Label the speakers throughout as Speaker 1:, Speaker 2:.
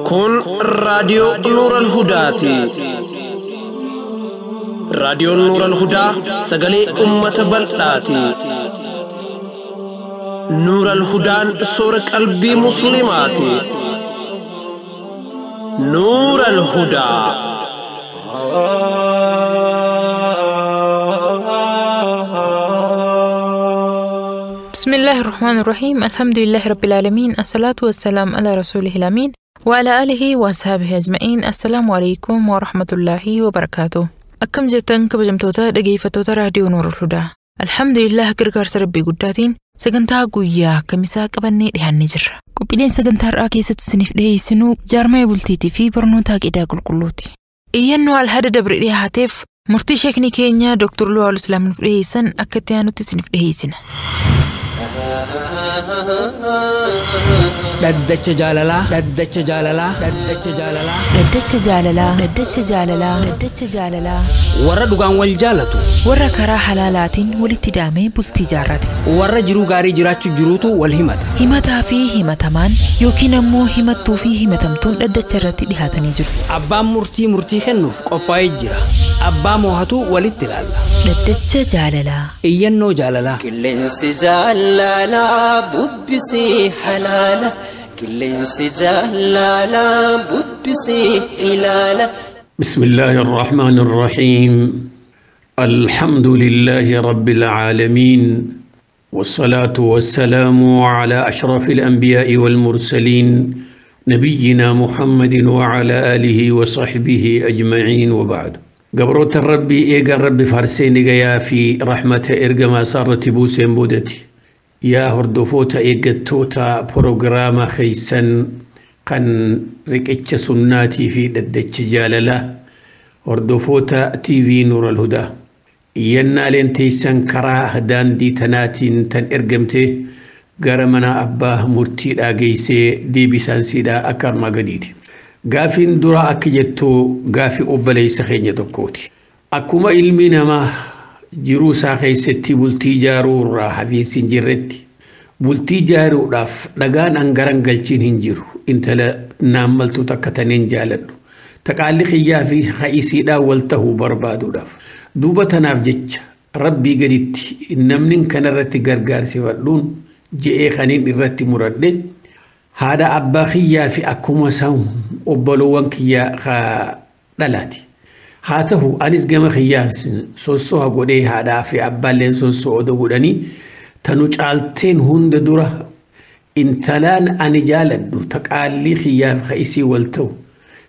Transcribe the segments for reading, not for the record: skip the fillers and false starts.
Speaker 1: Kun raadiyoo Nuural Hudaati. Raadiyoon Nuural Hudaa sagalee uummata bal'aati. Nuural Hudaan soora qalbii Musliimaati. Nuural Hudaa.
Speaker 2: بسم الله الرحمن الرحيم، الحمد لله رب العالمين، الصلاة والسلام على رسوله الأمين وعلى آله وأصحابه أجمعين. السلام عليكم ورحمة الله وبركاته. Akkam jettan kabajamtoota dhageeffattoota raadiyoo Nuurul Hudaa? Alhamdulillah, gargaarsa Rabbii guddaatiin sagantaa guyyaa kamisaa qabannee dhiyaannee jirra. Qophiileen sagantaa har'aa keessatti isiniif dhiyeessinu jaarmaya bultiitii fi barnoota aqidaa qulqulluuti. Iyyannoo alhada dabre dhiyaateef murtii sheekni keenya Dr. Luwaal Islaam nuuf dhiyeessan akka itti aanutti isiniif dhiyeessina.
Speaker 3: Dhaddacha jaalalaa, dhaddacha jaalalaa, dhaddacha jaalalaa.
Speaker 4: Dhaddacha jaalalaa, dhaddacha jaalalaa, dhaddacha jaalalaa.
Speaker 3: Warra dhugaan wal jaalatu.
Speaker 4: Warra karaa halaalaatiin walitti daamee bultii jaarrate.
Speaker 3: Warra jiruu gaarii jiraachuu jiruutu wal himata.
Speaker 4: Himataa fi himatamaan yookiin ammoo himattuu fi himatamtuun dhaddacha irratti dhihaatanii jiru.
Speaker 3: Abbaan murtii murtii kennuuf qophaa'ee jira. Abbaa moohatu walitti ilaalla.
Speaker 4: Dhaddacha jaalalaa.
Speaker 3: Iyyannoo jaalalaa.
Speaker 5: Qilleensi jaalalaa bubbisee halaala. Qilleensi jaalalaa bubbisee ilaala.
Speaker 6: بسم الله الرحمن الرحيم، الحمد لله رب العالمين، والصلاة والسلام على أشرف الأنبياء والمرسلين، نبينا محمد وعلى آله وصحبه أجمعين، وبعد. قبروت الربي إيقا ربي فارسين يا في رحمة إرقما سارة بوسين بودتي يا هردفوتا إيقا بروغراما خيسن kan riqicha sunnaatii fi dhaddacha jaalalaa, hordofoota TV Nuural Hudaa. Iyyannaaleen teessan karaa daandii tanaatiin tan ergamte gara mana abbaa murtiidhaa geessee deebisaan siidhaa akka armaa gadiiti. Gaafiin duraa akka jettu gaafii obboleessa keenya tokkooti. Akkuma ilmi namaa jiruu isaa keessatti bultii ijaaruu irraa hafiinsi hin jirretti, bultii ijaaruudhaaf dhagaan hangaran galchiin hin jiru. Intala naammaltuu takka taneen jaaladhu, taqaalli xiyyaa fi ha'isiidhaan wal tahuu barbaaduudhaaf. Duuba tanaaf jecha Rabbii gaditti namni kanarratti gargaarsifadhuun je'ee kaniin irratti muradhe haadha abbaa xiyyaa fi akkuma isaan obboloowwan kiyyaa dhalaati. Haa ta'u, anis gama kiyyaan sossoha godhee, haadhaa fi abbaalleen sosso'oo godhanii, tanu caalteen hunda dura intalaan ani jaaladhu taqaallii xiyyaaf ha'isii wal ta'u,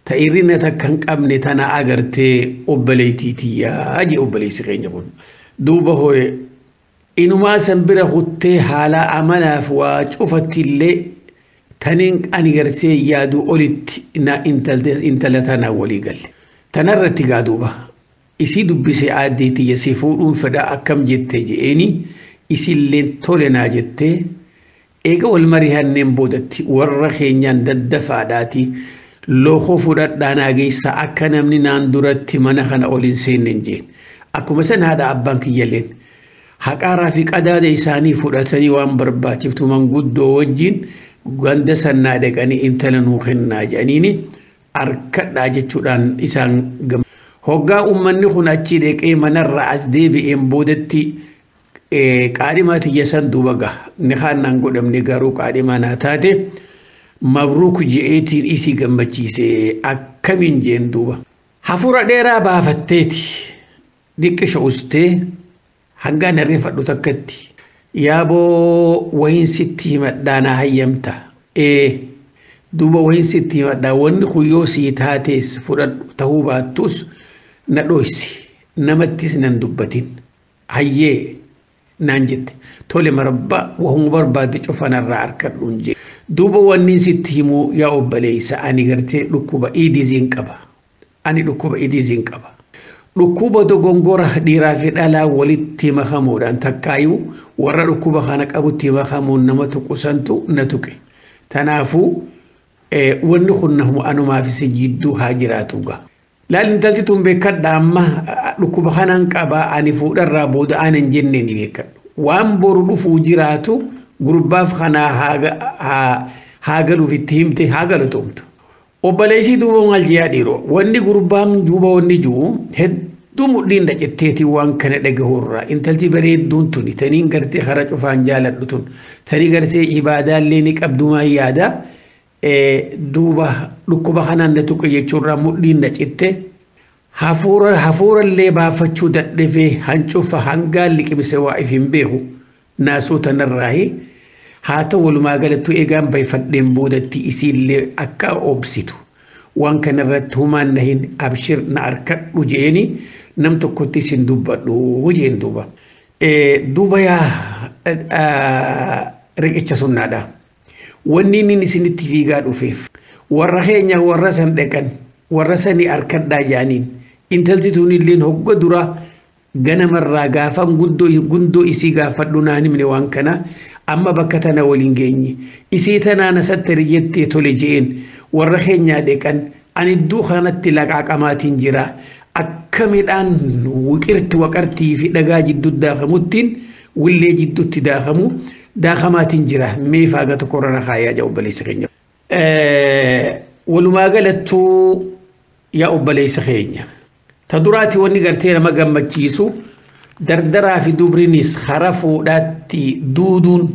Speaker 6: ta irrina takka hin qabne tana agartee obboleettii tiyyaa jee obboleessi keenya kun. Duuba hore inumaa san bira kuttee haala amalaaf waa cufatti illee taniin ani gartee yaadu olitti na intala tanaa walii galle. Tanarratti gaa duuba isii dubbisee, aaddee tiyya, si fuudhuun fedha, akkam jette je'eeni, isilleen tole naa jettee, eega wal mari'anneen boodatti warra keenyaan daddafaadhaati lookoo fudhadhaa naa geessa, akka namni naan duratti mana kana ol hin seenne jeen. Akkuma san haadha abbaan kiyyalleen haqaaraa fi qadaada isaanii fudhatanii waan barbaachiftu manguddoo wajjin ganda sannaa dhaqanii intala nuu kennaa jedhaniini harkadhaa jechuudhaan isaan gam. Hoggaa uummanni kun achi dhaqee manarra as deebi'een boodatti qaadhimaa tiyya san duuba gaha. Ni kaannaan godhamne, garuu qaadhimaa naa taate, mabruuk je'eetiin isii gammachiise, akkamiin jeen duuba. Hafuura dheeraa baafatteeti diqqisha ustee hangaan hirrifadhu takkatti. Yaaboo, wayin sitti himadhaa, naa hayyamta? Ee. Duuba wayin sitti himadhaa, wanni kun yoo sii taatees fudhadhu, ta'uu baattus na dhoysi, namattis nan dubbatin. Hayyee naan jette. Tole, marabbaa wahuma barbaadde cufanarraa harkadhuun jee. Duuba wanni sitti himuu, yaa obboleessa, ani gartee dhukkuba idiziin qaba. Ani dhukkuba idiziin qaba. Dhukkuba dogongora dhiiraa fi dhalaa walitti makamuudhaan takkaayyuu warra dhukkuba kana qabutti makamuun nama tuqusantu na tuqe. Tanaafuu wanni kun anumaaf si jidduu haa jiraatu gaa. Laal, intalti tun beekadha, amma dhukkuba kanaan qabaa, ani fuudharraa booda ani hin jenne ni beekadhu. Waan boru dhufuu jiraatu gurbaaf kanaa haa galuuf itti himte haa galatoomtu. Obboleessii duuba maal jiyaa dhiiroo wanni gurbaan duuba wanni jiru hedduu mudhiin dhacitteetii waan kana dhagahurraa intalti bareedduun tuni taniin gartee hara cufaan jaaladhu tun tanii gartee ibaadaallee ni qabdumaa yaada duuba dhukkuba kanaan na tuqe jechuurraa mudhiin dhacitte hafuurallee baafachuu dadhabee hancufa hangaan liqimse waa if hin beeku naasuu tanarraahi. Haa ta'u walumaa galattuu eegaan bayfadheen boodatti isiillee akka obsitu waan kanarratti humaan na hin abshir na arkadhu jeeni nam tokkotti isin dubbadhu jeen duuba. Duuba yaa riqicha sunnaadha. Wanni inni isinitti fiigaa dhufeef warra keenya warra san dhaqan warra sanii arkadhaa jaaniin intalti tunilleen hogga dura ganamarraa gaafan gundoo isii gaafadhu naan himne waan kana amma bakka tana waliin geenye isii tanaan asattari jettee tole je'een warra keenyaa dheqan ani iddoo kanatti laqaaqamaatiin jira akka midhaan wiqirti waqartii fi dhagaa jidduu daakamuttiin willee jidduutti daakamu daakamaatiin jira mee faaga tokko irra kaayaa jaa obboleessa keenya. Walumaa galattuu yaa obboleessa keenya. Ta duraati wanni gartee nama gammachiisu dardaraa fi dubrinis karaa fuudhaatti duuduun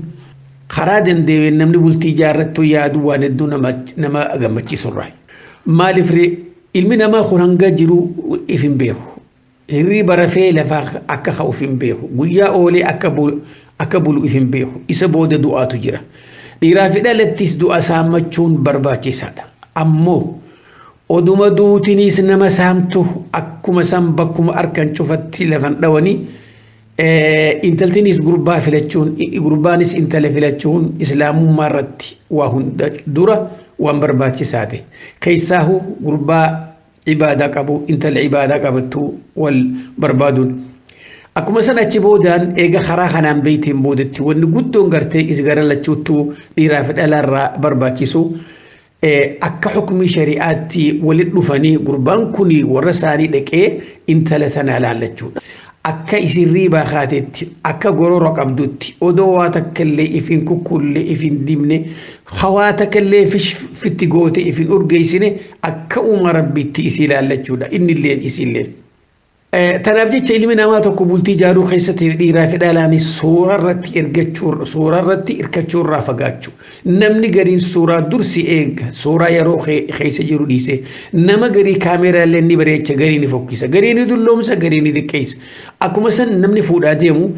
Speaker 6: karaa dandeenye namni bultii ijaarrattu yaadu waan hedduu nama gammachiisurraa. Maaliif ilmi namaa kun hanga jiru if hin beeku. Hirriba rafee lafaa akka ka'u if hin beeku. Guyyaa oolee akka bulu if hin beeku. Isa booda du'aatu jira. Dhiiraa fi dhalattis du'a saammachuun barbaachisaadha. Ammoo oduma duutiniis nama saamtu akkuma san bakkuma harkan cufatti lafan dhawanii intaltinis gurbaa filachuun gurbaanis intala filachuun islaamummaa irratti waa hunda dura waan barbaachisaa ta'e. Keessaahu gurbaa ibaadaa qabu intala ibaadaa qabattu wal barbaaduun. Akkuma san achi boodaan eega karaa kanaan beeytiin boodatti wanni guddoon gartee is gara lachuuttuu dhiiraa fi dhalaarraa barbaachisu. Akka hukumii shari'aatti walitti dhufanii gurbaan kun warra isaanii dhaqee intala tana laallachuudha. Akka isin riibaa kaatetti akka gorora qabdutti odoo waa takka illee ifin kukkullee ifin dibne hawaa takka illee fitti goote ifin urgeessine akka uuma rabbiitti isii laallachuudha innilleen isiilleen. Tanaaf jecha ilmi namaa tokko bultii ijaaruu keessatti dhiiraa fi dhalaanis suuraa irratti ergachuu suuraa irratti hirkachuu irraa fagaachuu. Namni gariin suuraa dursi eega suuraa yeroo keessa jiru dhiise nama garii kaameeraa illee ni bareecha garii ni fokkisa garii ni dulloomsa garii ni xiqqeessa. Akkuma san namni fuudhaa deemu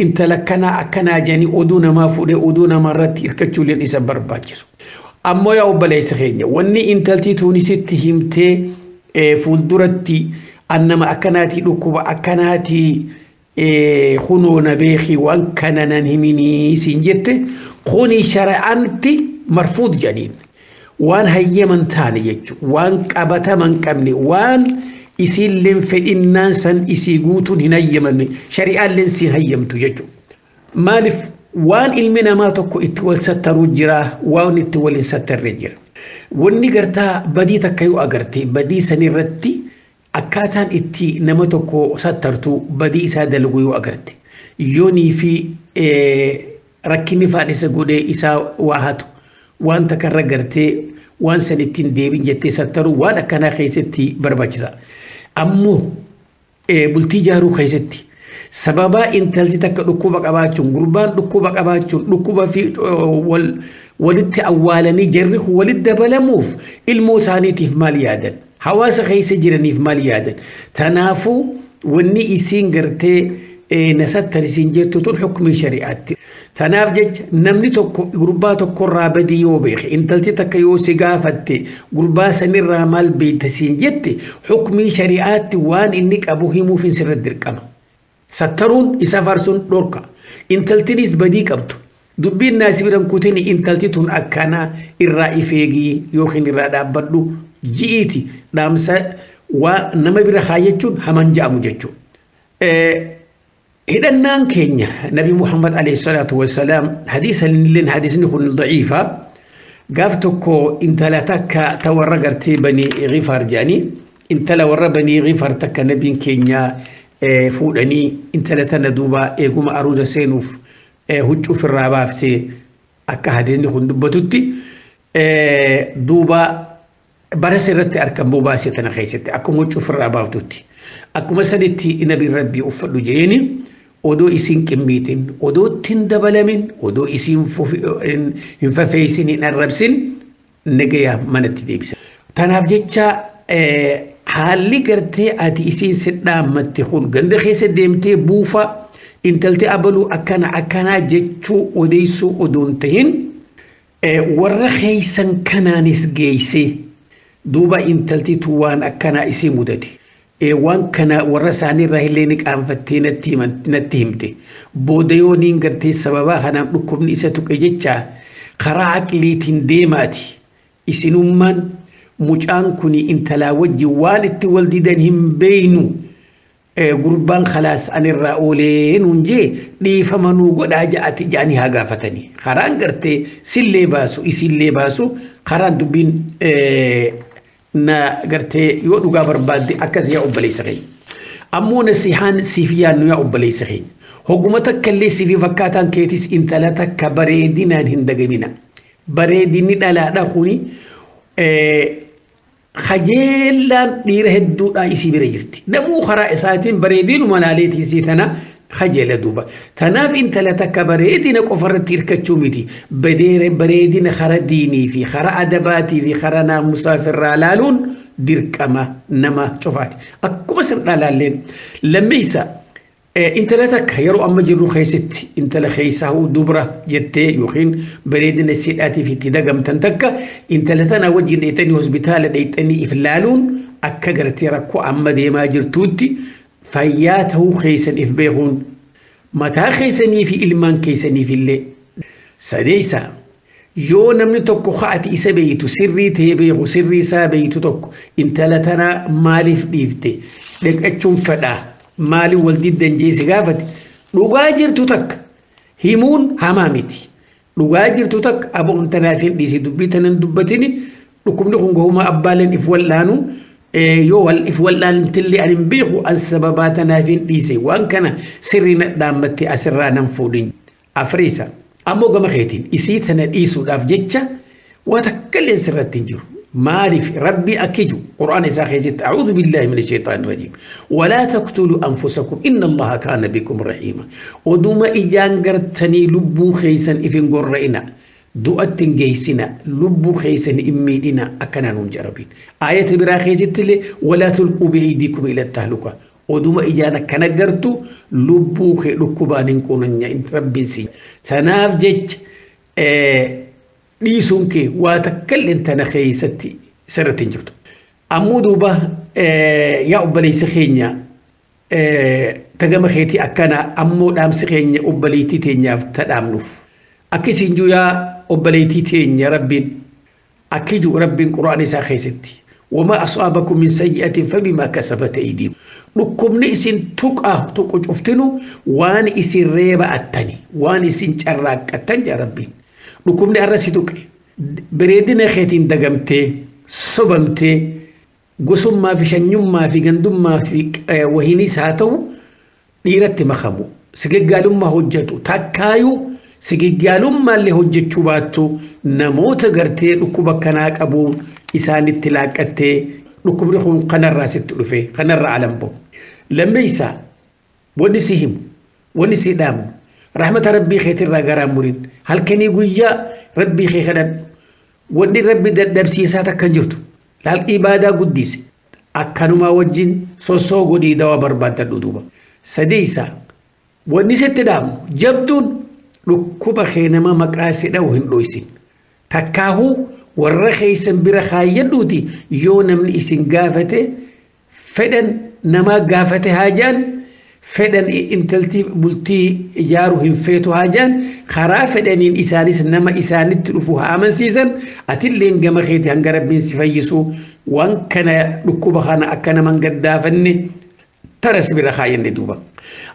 Speaker 6: intala akkanaa akkanaa jedhanii oduu namaa fuudhee oduu namaa irratti hirkachuu illee isa barbaachisu. Ammoo yaa obboleessa keenya wanni intaltii tuunisitti himtee fuulduratti annama akkanaatii dhukkuba akkanaatii kunoo na beeki waan kana nan himinii siin jette kuni shara'anti marfuud jedhaniin waan hayyaman taane jechuudha waan qabataman qabne waan isiilleen fedhinnaan san isii guutuun hin hayyamamne shari'aalleen siin hayyamtu jechuudha. Maaliif waan ilmi namaa tokko itti wal sattaruu jira waan itti wal hin sattarre jira. Wanni gartaa badii takka yoo agarte badii sanirratti akkaataan itti nama tokko sattartu badii isaa dalagu yoo agarte yoonii fi rakkinni faan isa godhee isaa waa hatu waan takkarra gartee waan san ittiin deebin jettee sattaru waan akkanaa keessatti barbaachisa. Ammoo bultii ijaaruu keessatti sababaa intalti takka dhukkuba qabaachuun gurbaan dhukkuba qabaachuun dhukkuba fi walitti awwaalanii jarri kun walitti dabalamuuf ilmoo isaaniitiif maal yaadan? Hawaasa keessa jiraniif maal yaadan? Tanaafuu wanni isiin gartee nasattan isiin jettu tun hukumii shari'aatti. Tanaaf jecha namni tokko gurbaa tokkorraa badii yoo beeke intalti takka yoo si gaafatte gurbaa sanirraa maal beekta siin jette hukumii shari'aatti waan inni qabu himuuf hin sirra dirqama. Sattaruun isa faarsuun dhorka. Intaltinis badii qabdu. Dubbiin naasii biran kutin intalti tun akkanaa irraa ifeegii yookiin irraa dhaabbadhu ji'iiti dhaamsa waa nama bira haa jechuun haman ja'amu jechuudha. Hidhannaan keenya Nabi Muhammad alayhi salaatu wassalaam hadiisa illeen hadiisni kun daciifa gaaf tokko intala takka ta warra gartee banii Ghifaar jedhanii intala warra banii Ghifaar takka nabiin keenya Fuudhanii intala tana duuba eeguma aruuza seenuuf huccuu ofirraa baaftee akka hadiisni kun dubbatutti duuba barasa irratti argamu baasee tana keessatti akkuma huccuu ofirraa baaftutti akkuma sanitti nabiin rabbii uffadhu jeeni odoo isiin qimmiitin odoo ittiin dabalamin odoo isiin hin fafeessin hin arrabsin nagaya manatti deebisa. Tanaaf jecha haalli gartee ati isiin sidhaammatte kun ganda keessa deemtee buufa intalti abaluu akkana akkanaa jechuu odeessuu odoon tahin warra keeysan kanaanis geeyse duuba intaltitu waan akkanaa isii mudate. Waan kana warra isaaniirraa illee ni qaanfattee natti himte. Booda yoo niin gartee sababaa kanaan dhukkubni isa tuqe jecha karaa aqliitiin deemaati. Isinummaan mucaan kun intalaa wajjin waan itti wal didan hin beeynu. Gurbaan khalaas anirraa oolee nuun jee dhiifama nuu godhaa ja'ati ja'anii haa gaafatanii. Karaan gartee sillee baasu isillee baasu karaan dubbiin na gartee yoo dhugaa barbaadde akkas yaa obboleessa keenya. Ammoo nasihaan siif yaannu yaa obboleessa keenya. Hogguma takka illee siif fakkaataan keetis intala takka bareedinaan hin dagamina. Bareedinni dhalaadha kuni kajeellaan dhiira hedduudhaa isii bira jirti. Namuu karaa isaatiin bareedinuma laaleetii isii tana kajeela duuba. Tanaaf intala takka bareedina qofarratti hirkachuu miti. Bareedina kara diinii fi kara adabaatii fi kara naamusaa firraa laaluun dirqama nama cufaati. Akkuma san dhalaalleen lammeessa intala takka yeroo amma jirru keessatti intala keessaa dubra jettee yookiin bareedina siidhaatiif itti dagamtan takka intala tana wajjin dheexanii hospitaala dheexanii if laaluun akka gartee rakkoo amma deemaa jirtuutti fayyaa ta'uu keessan if beekuun mataa keessanii fi ilmaan keessaniif illee. Sadeessa yoo namni tokko ati isa beeytu sirrii ta'ee beeku sirrii isaa beeytu tokko intala tana maaliif dhiifte dhiqachuun fedhaa maaliif wal diddan jeesi gaafate dhugaa jirtu takka himuun hamaa miti. Dhugaa jirtu takka aboon tanaaf hin dhiisi dubbii tanan dubbatini dhukkubni kun gahumaa abbaaleen if wal'aanu yoo wal if wal'aantillee ani hin beeku an sababaa tanaaf hin dhiise waan kana sirrii na dhaammatte asirraa nan fuudhin. Afriisa ammoo gama keetiin isii tana dhiisuudhaaf jecha waa takka illee sirratti hin jiru. Maaliif rabbi akkiju qur'aan isaa keessatti a'uudhu billaahi mina shaytaani rajiim walaa taqtuluu anfusakum inna allaha kaana bikum rahiima oduma ijaan gartanii lubbuu keessan if hin gorra'ina du'atti hin geessina lubbuu keessan hin miidhina akkana nuun jedha rabbiin aayata biraa keessatti illee walaa tulquu bi'aydiikum ila tahluka oduma ijaan akkana gartu lubbuu kee dhukkubaan hin quunanya rabbiin si tanaaf jecha dhiisuun kee waa takka illee tana keessatti sirriitti hin jirtu. Ammoo duuba yaa obboleessa keenya tagama keetii akkana ammoo dhaamsi keenya obboleettii teenyaaf tadhaamnuuf. Akkasiin jiru yaa obboleettii teenya rabbiin akki jiru rabbiin qura'aan isaa keessatti. Wamaa asaabakum min sayyi'atin fabimaa kasabat aydiikum. Dhukkubni isin tuqaa tuqu cuftinu waan isin reeba attani waan isin carraaqqattan jaa rabbiin. Dhukkubni har'a si tuqe bareedina keetiin dagamtee sobamtee gosummaa fi shanyummaa fi gandummaa fi wahiinis haa ta'u dhiiratti makamu sigaggaalummaa hojjetu takkaayuu sigaggaalummaallee hojjechuu baattu namoota gartee dhukkuba kanaa qabuun isaanitti laaqqattee dhukkubni kun kanarraa sitti dhufe kanarraa alan bahu. Lammeessaa wanni si himu wanni si dhaamu rahmata rabbii keetirraa garaa muriin halkanii guyyaa rabbii kee kadhadhu wanni rabbi dadhabsiisaa takka hin jirtu laal ibaadaa guddise akkanumaa wajjin sossoo godhii dawaa barbaaddadhu duuba. Sadeessaa wanni sitti dhaamu jabduun dhukkuba kee nama maqaa si dha'u hin dhoysin takkaahuu warra keessan bira kaayyadhuuti yoo namni isin gaafate fedhan namaa gaafate haajaan fedhan intalti bultii ijaaru hin feetu haajaan karaa fedhaniin isaanis nama isaanitti dhufu haa amansiisan atilleen gama keeti hanga rabbiin si fayyisu waan kana dhukkuba kana akka naman gaddaafanne taras bira kaayyanne duuba.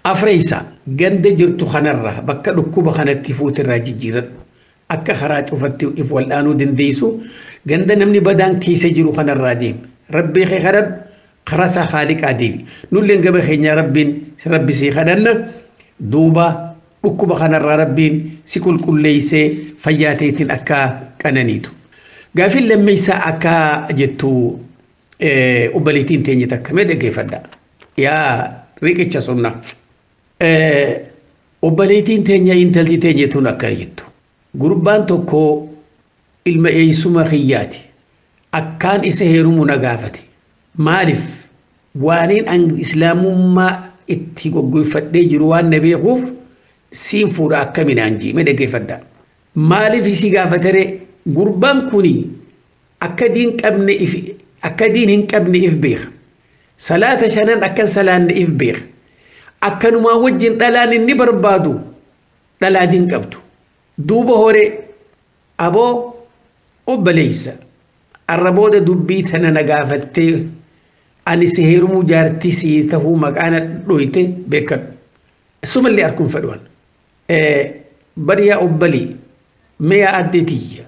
Speaker 6: Afreessa ganda jirtu kanarraa bakka dhukkuba kanatti fuutirraa jijjiiradhu. Akka karaa cufatti if wal'aanuu dandeessu ganda namni badaan keessa jiru kanarraa deema. Rabbii kee kadhadhu Karaa isaa haaliqaa deebi. Nulleen gaba keenya rabbiin rabbi sii kadhanna duuba dhukkuba kanarraa rabbiin si qulqulleessee fayyaa teetiin akka qananiitu. Gaaffiin lammeessaa akka jettu obboleettiin teenya takka mee dhaggeeffadha. Yaa riqicha sunnaa. Obboleettiin teenya intalti teenya tun akka jettu. Gurbaan tokko ilma eessuma kiyyaati. Akkaan isa heerumu na gaafate. Maaliif waaniin an islaamummaa itti goggoifadhee jiru waan na beekuuf siin fuudha akkaminaan jee mee dhaggeeffadha. Maaliif isii gaafatere gurbaan kuni akka diin qabne if akka diin hin qabne if beeka. Salaata shanan akkan salaanne if beeka. Akkanumaa wajjin dhalaan inni barbaadu dhalaa diin qabdu. Duuba horee aboo obboleessa arrabooda dubbii tana na gaafattee ani si heerumuu jaartii si tahuu maqaana dhoyte beekadhu. Sumallee arguun fedhuwan. Bariyaa obbolii mi'a addee tiyya.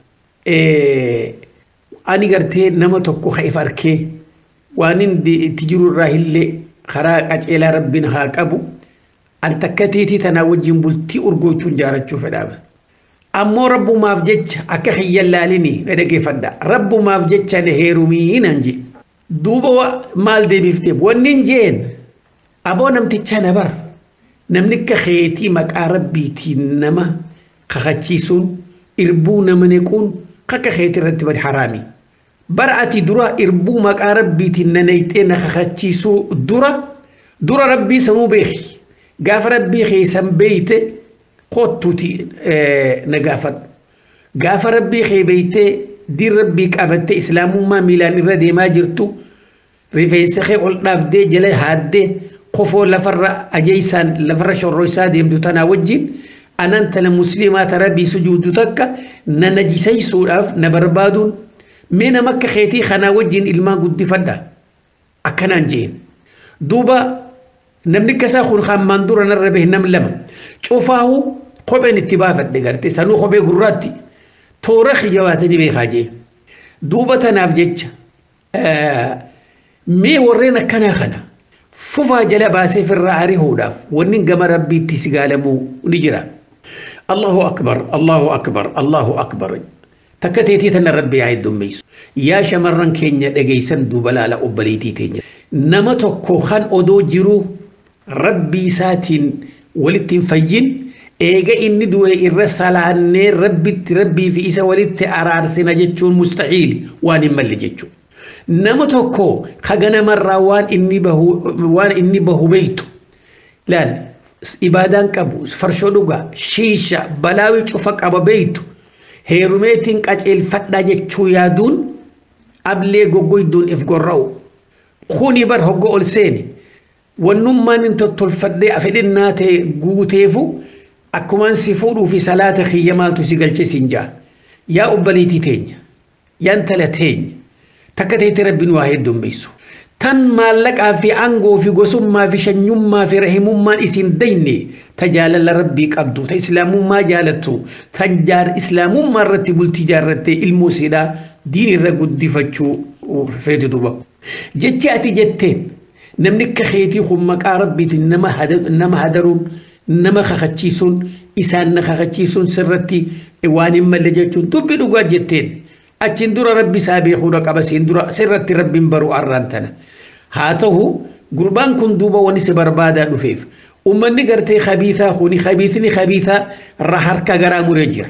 Speaker 6: Ani gartee nama tokko ha if arkee waan inni itti jiru irraa illee karaa qaceelaa rabbiin haa qabu. An takka teetii tanaa wajjin bultii urgoochuun jaarachuu fedhaa. Ammoo rabbumaaf jecha akka hiyyan laalinii na dhaggeeffadha. Rabbumaaf jecha na heerumii naan jee. Duuba maal deebifteef wanni hin jeen aboo namtichaa na bar namni akka keetii maqaa rabbiitiin nama kakachiisuun irbuu nama nequun akka keetii irratti bari haraami. Bara ati dura irbuu maqaa rabbiitiin na naqxee na kakachiisuu dura dura rabbii sanuu beeki. Gaafa rabbii keessan beeyte kottuuti na gaafadhu. Gaafa rabbii kee beeytee diin rabbii qabattee islaamummaa miilaan irra deemaa jirtu rifeensa kee ol dhaabdee jala haaddee kofoo lafarra ajeessaan lafarra shorroisaa deemtu tanaa wajjin anan tana musliimaa ta rabbii sujuudu takka na najisaysuudhaaf na barbaaduun mee nama akka keetii kanaa wajjin ilmaan guddifadha akkanaan jeen. Duuba namni akkasaa kun hammaan dura narra bahe nam lama cufaahu kopheen itti baafadhe garte sanuu kophee gurraatti toora jabaatanii beekaa jee. Duuba tanaaf jecha mee warreen akkanaa kana fufaa jala baasee firraa ari'uudhaaf wanni gama rabbiitti si gaalamuu ni jira. Allahu akbar Allahu akbar Allahu akbar takka teetii tana rabbi yaa heddummeessu. Yaa shamarran keenya dhageessan duuba laala obboleettii teenya. Nama tokko kan odoo jiruu rabbii isaatiin walitti hin fayyin eega inni du'e irra salaannee rabbitti rabbii fi isa walitti araarsina jechuun mustahiil waan hin malle jechuudha. Nama tokko ka ganamarraa waan inni bahu waan inni bahu beektu laal ibaadaan qabu farshoo dhugaa shiisha balaawii cufa qaba beektu heerumeetiin qaceelfadhaa jechuu yaaduun ablee goggoyduun if gorra'u. Kuni bar hoggo ol seeni wannummaan hin tottolfadhee fedhinnaa ta'e guuteefu akkumaan si fuudhuu fi salaata kiyya maaltu si galche siin jaa. Yaa obboleettii teenya yaa intala teenya takka ta'etti rabbiin waa heddummeessu. Tan maallaqaa fi aangoo fi gosummaa fi shanyummaa fi rahimummaan isin dayne ta jaalala rabbii qabdu ta islaamummaa jaalattu tan islaamummaa irratti bultii jaarrattee ilmoo siidhaa diin irra guddifachuu feetu duuba. Jechi ati jetteen namni akka keetii kun maqaa rabbiitiin nama hadaruun nama kakachiisuun isaan na kakachiisuun sirratti waan hin malle jechuun dubbi dhugaa jetteen. Achiin dura rabbi isaa beekuudha qaba siin dura sirratti rabbiin baruu arraan tana. Haa ta'u gurbaan kun duuba wanni si barbaadaa dhufeef uummanni gartee khabiisaa kuni khabiisni khabiisaa irraa harka garaa muree jira.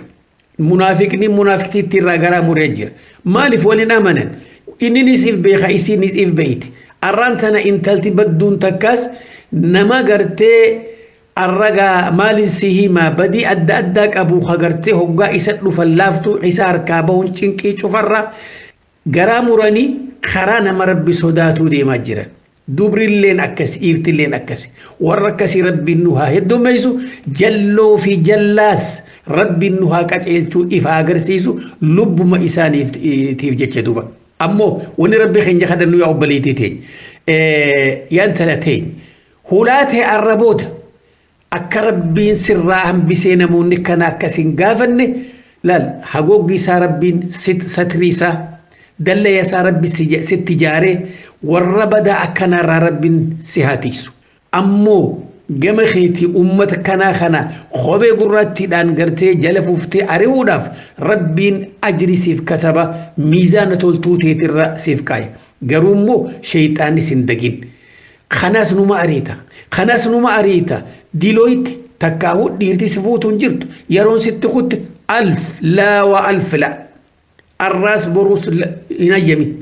Speaker 6: Munaafiqni munaafiqtiitti irraa garaa muree jira. Maaliif waliin amanan? Inninis if beeka isiinis if beeyti. Arraan tana intalti badduun takkaas nama gartee arragaa maalin si himaa badii adda addaa qabu hagartee hoggaa isa dhufan laaftuu isa harkaa bahuun cinqii cufarra garaa muranii karaa nama rabbi sodaatuu deemaa jiran. Dubrilleen akkas dhiirtilleen akkas warra akkasii rabbiin nu haa heddummeessu jalloo fi jallaas rabbiin nu haa qaceelchuu ifa agarsiisu lubbuma isaaniitiif jecha duuba. Ammoo wanni rabbi keenya kadhannu yaa obboleettii teenya yaa intala teenya hulaa ta'e arraboota akka rabbiin sirraa hambisee namoonni kana akkas hin gaafanne laal hagooggi isaa rabbiin satrii isaa dallaya isaa rabbi sitti ijaaree Warra badaa akkanarraa rabbiin si haa tiksu. Ammoo gama keetii uummata kanaa kana kophee gurraattiidhaan gartee jala fuuftee ari'uudhaaf rabbiin ajrii siif kataba, miizaana toltuu teetirra siif kaaya. Garuu immoo sheeyxaanni sin dagin. Kanas numa ariita. Kanas numa ariita. Dilooyitti takkaahuu dhiirti si fuutu hin jirtu. Yeroon sitti kutte alf laa wa alf laa. Arraas boruus hin ayyamin.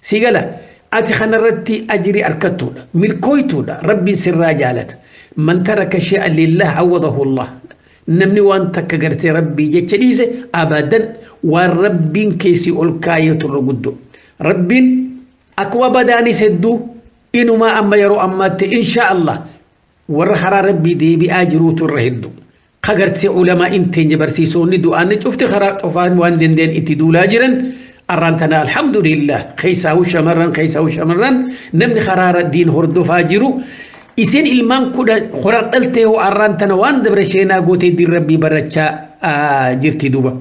Speaker 6: Si gala ati kanarratti ajrii argattuudha. Milkooytuudha. Rabbiin sirraa jaalata. Man taraka shay'an lillah awwadahu Allah. Namni waan takka gartee rabbii jecha dhiise abadan waan rabbiin keessi ol kaayetu irra guddoo. Rabbiin akkuma badaanis hedduu inumaa amma yeroo ammaatti insha Allah warra karaa rabbii deebi'aa jiruutu irra hedduu. Ka gartee ulamaa in teenya barsiisonni du'aan cufti karaa cufaan waan dandeen itti duulaa jiran arraan tana alhamdulillah keessaahu shamarran keessaahu shamarran namni karaa diin hordofaa jiru. Isin ilmaan kudhan dhaltee hoo arraan tana waan dabre sheenaa gootee diin rabbii barachaa jirti duuba.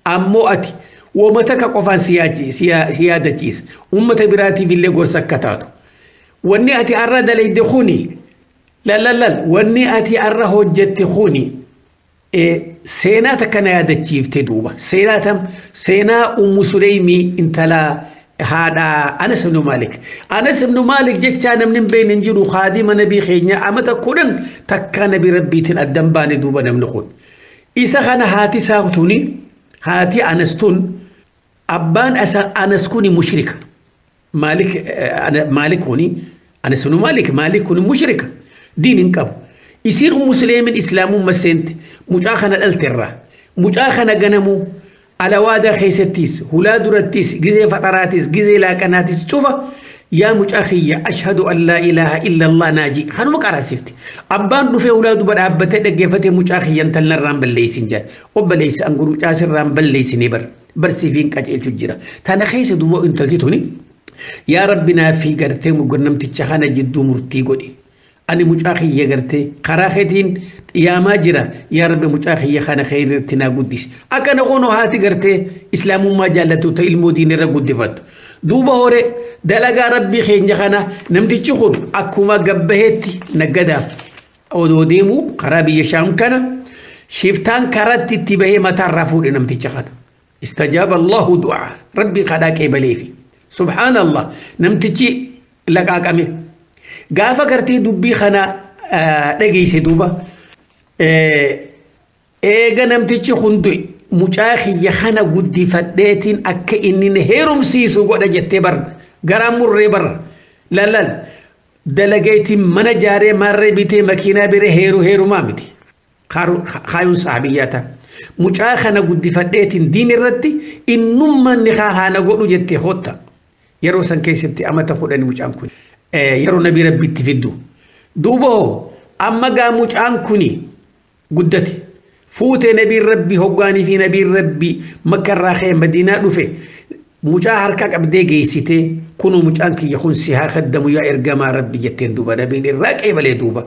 Speaker 6: Ammoo ati wooma takka qofaan si yaadachiisa. Uummata biraatiif illee gorsa akka taatu. Wanni ati arra dalayde kuni lallallal wanni ati arra hojjette kuni seenaa takka na yaadachiifte duuba. Seenaa tam seenaa Ummu Suleymii intala haadha Anas ibn Malik. Anas ibn Malik jechaa namni hin beekne hin jiru haadima nabii keenya amata 10 takka nabii rabbiitiin addan baane duuba namni kun. Isa kana haati isaa tuni haati Anas tun abbaan Anas kuni mushrika. Malik Malik kuni Anas ibn Malik Malik kuni mushrika diin hin qabu. Isiin Ummu Suleymiin islaamummaa seente mucaa kana dhalterraa mucaa kana ganamuu alawaadaa keessattis hulaa durattis gizee faxaraatis gizee laaqanaatis cufa yaa mucaa kiyya ashhadu an laa ilaaha illa allah naaji kanuma qaraasifti. Abbaan dhufee hulaa duba dhaabbatee dhaggeeffatee mucaa kiyya intallarraan balleessin jedha. Obboleessi angur mucaa sirraan balleessinee bar barsiifiin qajeelchu jira. Tana keessa duuba intalti tuni yaa rabbi naaf gartee namticha kana jidduu murtii godhi. Ani mucaa kiyya gartee karaa keetiin yaamaa jira yaa rabbi mucaa kiyya kana khayritti naa guddisi. Akkana kunoo haati gartee islaamummaa jaallattu ta ilmoo diinirra guddifattu. Duuba hore dalagaa rabbii keenya kana namtichi kun akkuma gabbaheetti naggadaaf odoo deemu karaa biyya shaam kana shiftaan karaatti itti bahee mataarraa fuudhe namticha kana. Istajaaba Allahu du'aa rabbii kadhaa qeebaleefi. Subhaanallah namtichi laqaaqame. Gaafa gartee dubbii kana dhageesse duuba eega namtichi hundi mucaa kiyya kana guddifadheetiin akka inni na heerumsiisu godha jettee barra garaan murree barra lallal dalageetiin mana jaaree marree bitee makiinaa biree heeru heerumaa miti kaayuun sahabiyyaa ta'a. Mucaa kana guddifadheetiin diin irratti innummaan ni haana godhu jettee hotta yeroo san keessatti amata 10 mucaan kun. Yeroo nabii rabbitti fiddu. Duuba hoo amma gaa mucaan kuni guddate fuutee nabiin rabbi hoggaanii fi nabiin rabbi makkarraa ka'ee madiinaa dhufe mucaa harka qabdee geessitee kunuu mucaan kiyya kun si haa kaddamu yaa ergamaa rabbi jetteen duuba nabiin irraa qeebalee duuba.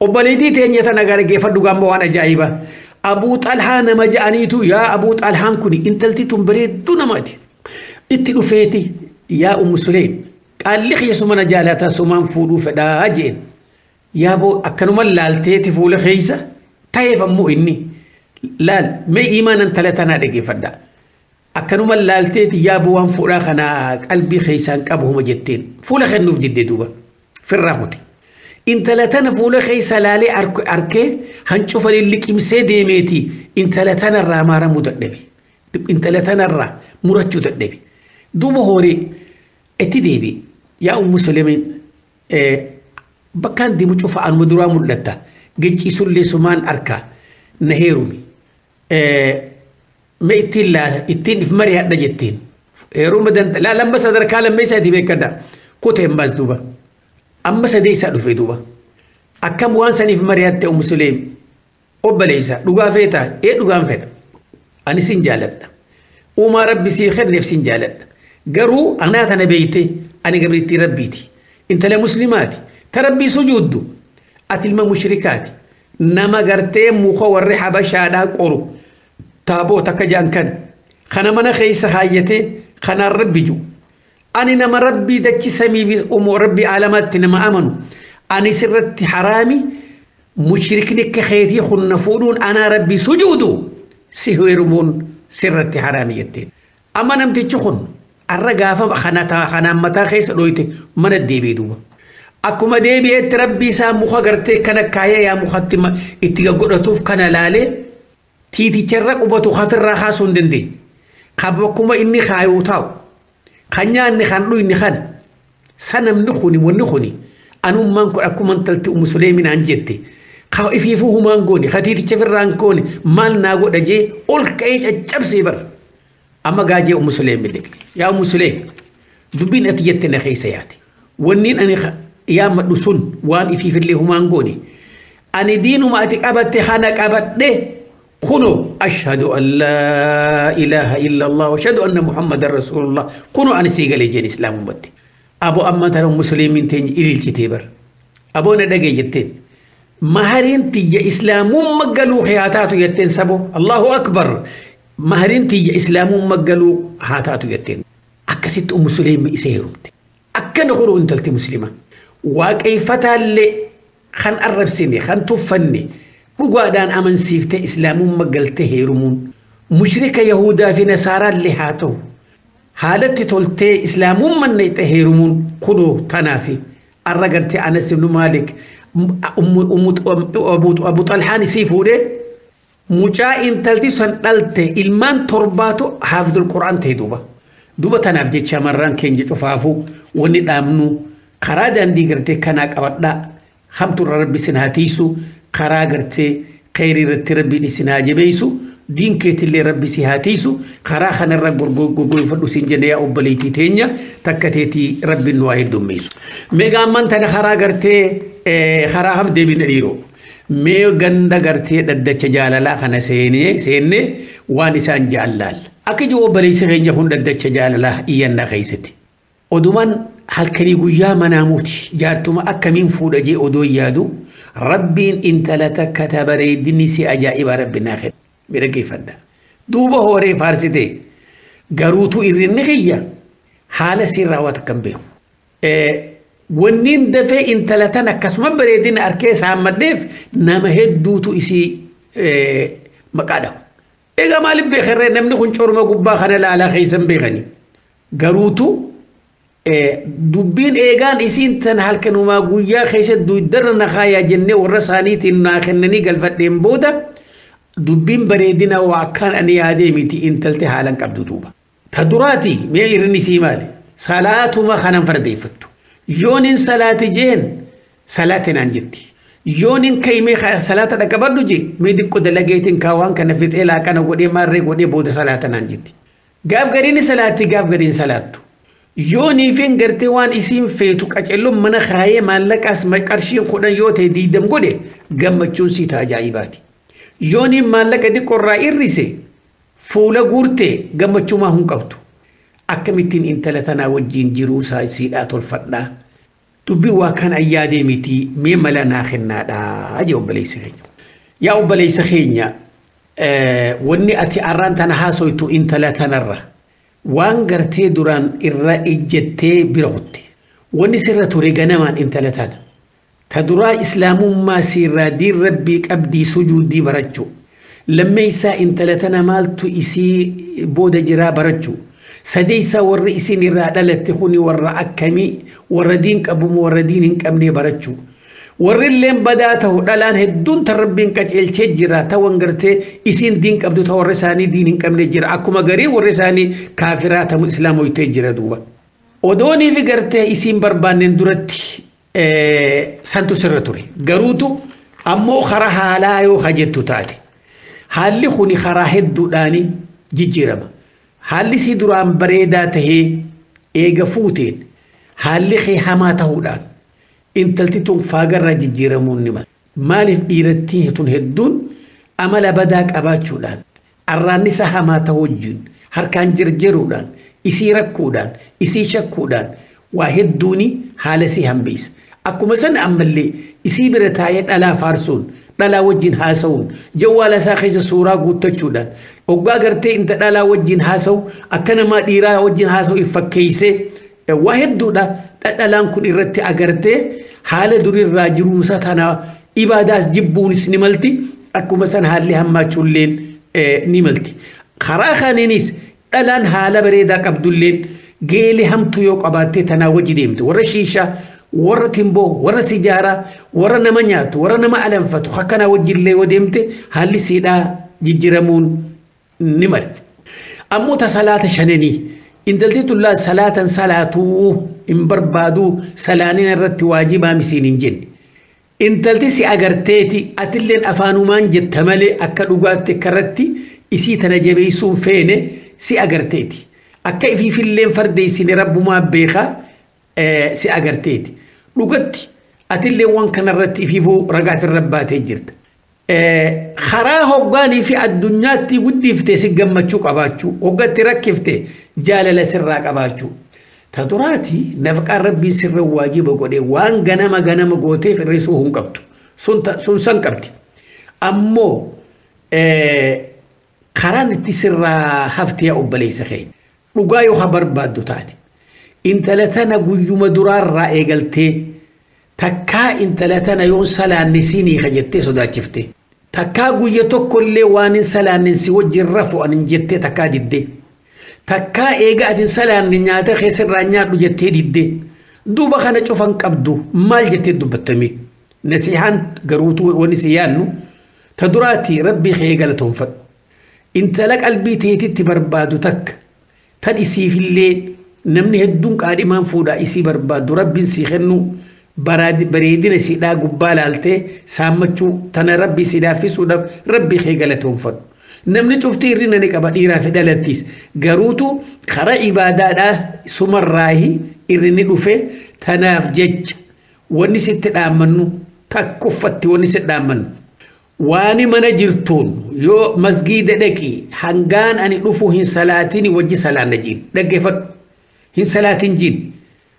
Speaker 6: Obboleettii teenya tana gargeeffadhu gaamma waan ajaa'ibaa. Abuu Xalhaa nama ja'aniitu yaa Abuu Xalhaan kuni intalti tun bareedduu namaati. Itti dhufeeti yaa Ummu Suleym qaalli kiyya sumana jaalataa sumaan fuudhuu fedhaa jeen. Yaaboo akkanuma laalteeti fuula keessa ta'eef ammoo inni laal mee iimaanan tala tanaa dhaggeeffadha. Akkanuma laalteeti yaaboo waan fuudhaa kanaa qalbii keessaan qabu huma jetteen fuula kennuuf diddee duuba firraa kuti. Intala tana fuula keessa laalee arkee hancufa liqimsee deemeeti intala tanarraa maaramuu dadhabe. Intala tanarraa murachuu dadhabe. Duuba horii itti deebi'e. Yaa Ummu Suleymiin bakkaan deemu cufa anuma duraa mul'atta. Gicciisullee sumaan arkaa na heerumi. Mee ittiin laala ittiin if mari'adha jetteen. Heeruma danda'a laala amma sadarkaa lammeessaati beekadha. Kutee ammaas duuba. Amma sadeessaa dhufe duuba. Akkam waan saniif mari'atte Ummu Suleym obboleessa dhugaa feetaa ee dhugaan fedha. Ani sin jaaladha. Uumaa rabbi sii kenneef sin jaaladha. Garuu anaa tana beeyte ani gabrittii rabbiiti. Intala muslimaati. Ta rabbii sujuuddu. Ati ilma mushrikaati. Nama gartee muka warri habashaadhaa qoru. Taaboo takka jaan kan. Kana mana keessa haayyatee kanaan rabbi jiru. Ani nama rabbii dachi samii fi uumuu rabbii aalamaatti nama amanu. Ani sirratti haraami mushrikni akka keetii hunna fuudhuun anaa rabbii sujuudu si heerumuun sirratti haraami jetteen. Amma namtichi kun arra gaafa kanaan mataa keessa dhoyte mana deebi'e duuba. Akkuma deebi'etti rabbii isaa muka gartee kana kaayee yaa mukatti itti godhatuuf kana laalee tiiticharra qubatu hafirraa haasuu hin dandeenye. Akkuma inni kaayuu taa'u kan nyaanni kan dhuyni kana sanamni kuni wanni kuni anummaan kun akkuma intalti Ummu Suleeminaan jette ka ifiifuu humaan goone ka tiiticha firraan goone maal naa godha jee ol ka'ee caccabsee bara. Amma gaajee Ummu Suleem illee yaa Ummu Suleem dubbiin ati jette na keessa yaate wanniin ani yaammadhu sun waan ifiifillee humaan goone ani diinuma ati qabatte kana qabadhe kuno ashhadu an laa ilaaha illa allah wa ashhadu anna muhammadan rasulullah kuno ani sii galee jeen islaamummatti abo amma tana muslimiin teenya ililchitee bara aboo na dhagee jetteen mahariin tiyya islaamumma galuu haa taatu jetteen sabo allahu akbar mahariin tiyya islaamumma galuu haa taatu jetteen akkasitti muslimiin isa heerumte akkana kunoo intalti muslimaa waaqeeffataallee kan arrabsine kan tuffanne dhugaadhaan amansiifte islaamummaa galte heerumuun mushrika yahudaa fi nasaaraallee haa ta'u haalatti toltee islaamummaan naqxe heerumuun kunoo tanaafi arra gartee Anas ibn Maalik Abu Xalhaan isii fuudhee mucaa intalti san dhalte ilmaan torbaatu haafidul Qur'aan ta'e duuba. Duuba tanaaf jecha marraan keenya cufaafuu wanni dhaabnu karaa daandii gartee kanaa qabadhaa hamturra rabbi isin haa tiisu karaa gartee kheyrii irratti rabbiin isin haa jabeessu diin keetillee rabbi si haa tiisu karaa kanarra gurgurfadhu sin jenne yaa obboleettii teenya takka teetii rabbiin nu haa heddummeessu. Meegaa ammaan tana karaa gartee karaa ham deebina dhiiroo. Mee ganda gartee dhaddacha jaalalaa kana seennee waan isaan jaallaal. Akka jiru obboleessi keenya kun dhaddacha jaalalaa iyyannaa keessatti. Odumaan halkanii guyyaa manaamuuti jaartuma akkamiin fuudha jee odoo yaadu rabbiin intala takka ta bareedinni si ajaa'ibaa rabbi naa kenna. Midhaggeeffadha. Duuba hooree faarsite garuutu irrinni kiyya haala sirraa waan takka hin beeku. Wanniin dafee intala tan akkasuma bareedina harkee saammadheef nama hedduutu isii maqaa dhahu. Egaa maaliif beekarree namni kun corma gubbaa kana laalaa keessa hin beekani. Garuutu dubbiin eegaan isiin tan halkanumaa guyyaa keessa dugdarra na kaayaa jennee warra isaaniitiin naa kennanii galfadheen booda dubbiin bareedina waa akkaan ani yaadee miti intalti haalan qabdu duuba. Ta duraati mee irrinni isii maali? Salaatuma kanan fardeeffattu. Yoonin salaati jeen salaati naan jetti. Yoonin kaimee salaata dhaqabadhu jee mee diqqo dalageetiin kaawwan kana fixee laaqana godhee maarree godhee booda salaata naan jetti. Gaaf gariin salaatti gaaf gariin salaattu. Yooniifin gartee waan isiin feetu qacelloon mana kaayee maallaqaas qarshiin 10 yoo ta'e 20 godhe gammachuun sii ta'a ajaa'ibaati. Yooniin maallaqa xiqqoorraa irrise fuula guurtee gammachuumaa hin qabdu. Akkamittiin intala tanaa wajjin jiruu isaa siidhaa tolfadhaa. Dubbii waa kan ayyaadee miti mee mala naa kennaadhaa jee obboleessa keenya. Yaa obboleessa keenya wanni ati arraan tana haasoytu intala tanarra waan gartee duraan irra ejjettee bira kutte. Wanni sirra ture ganamaan intala tana. Ta duraa islaamummaa sirraa diin rabbii qabdii sujuudii barachuu. Lammeessaa intala tana maaltu isii booda jiraa barachuu. Sadeessaa warri isin irraa dhalatte kuni warra akkamii warra diin qabu warra diin hin qabne barachuu. Warri illeen badaa ta'u dhalaan hedduun tan rabbiin qaceelchee jira ta'an gartee isiin diin qabdu ta'u warra isaanii diin hin qabne jira akkuma garii warra isaanii kaafiraa ta'u islaamoytee jira duuba. Odoonii fi gartee isiin barbaanneen duratti santu sirra ture. Garuutu ammoo karaa haalaa yoo hajjettu taate haalli kuni karaa hedduudhaan jijjiirama. Haalli si duraan bareedaa tahee eega fuuteen haalli kee hamaa ta'uudhaan intalti tun faagarraa jijjiiramuun ni mala. Maaliif dhiirattiin tun hedduun amala badaa qabaachuudhaan arraannisa hamaa ta'uu wajjin harkaan jirjiruudhaan isii rakkuudhaan isii shakkuudhaan waa hedduuni haala isii hambiisa. Akkuma sana ammallee isii bira taa'ee dhalaa faarsuun dhalaa wajjin haasa'uun jawwaala isaa keessa suuraa guuttachuudhaan hoggaa gartee inta dhalaa wajjin haasa'u akka namaa dhiiraa wajjin haasa'u if fakkeessee Waa hedduudha dhadhalaan kun irratti agartee haala durirraa jiruumsa tana ibaadaas jibbuunis ni malti, akkuma san haalli hammaachuulleen ni malti. Karaa kaniinis dhalaan haala bareedaa qabdulleen geelee hamtuu yoo qabaattee tanaa wajji deemte, warra shiishaa, warra timboo, warra sijaaraa, warra nama nyaatu, warra nama alanfatu akkanaa wajjillee yoo deemte haalli siidhaa jijjiiramuun ni mala. Ammoo ta salaata shananii intalti tullaa salaatan salaatuu hin barbaaduu, salaaniin irratti waajibaa misiin hin jenne. Intalti si agarteeti atilleen afaanumaan jetta malee akka dhugaatti karratti isii tana jabeessuun feene si agarteeti. Akka ifiifilleen fardeessine rabbumaa beekaa si agarteeti. Dhugatti atillee waan kanarratti ifiifuu ragaa ofirra baatee jirta. Karaa hoggaanii fi addunyaatti guddifte si gammachuu qabaachuu, hoggatti rakkifte jaalala sirraa qabaachuu. Ta duraati nafqaan rabbiin sirra waajiba godhee waan ganama ganama gooteef hir'isuu hin qabdu. Sun san qabdi. Ammoo karaan itti sirraa haftee obboleessa keenya. Dhugaa yoo haa barbaaddu taate. Intala tana guyyuma duraarraa eegaltee takkaa intala tana yoon salaanne siinii jettee sodaachifte. Takkaa guyya tokkollee waan hin salaanne si wajjin rafu anin jettee takkaa diddee. Takkaa eega ati hin salaanne nyaata keessarraa nyaadhu jettee diddee. Duuba kana cufan qabdu maal jettee dubbattame? Nasihaan garuutu wanni si yaannu ta duraati rabbii kee galatoonfadhu. Intala qalbii teetitti barbaadu takka tan isiifillee namni hedduun qaadhimaan fuudhaa isii barbaadu rabbiin sii kennu bareedina siidhaa gubbaa laaltee saammachuu tana rabbii si laaffisuudhaaf rabbii kee galatoonfadhu. Namni cuftii hir'ina ni qaba dhiiraa fi dhalattis, garuutu karaa ibaadaadhaa sumarraahi irrinni dhufe. Tanaaf jecha wanni sitti dhaammannu takkuffatti wanni sitti dhaammannu. Waani mana jirtuun yoo masgiida dhaqi hangaan ani dhufu hin salaatiin wajji salaanna jiin, dhaggeeffadhu, hin salaatin jiin,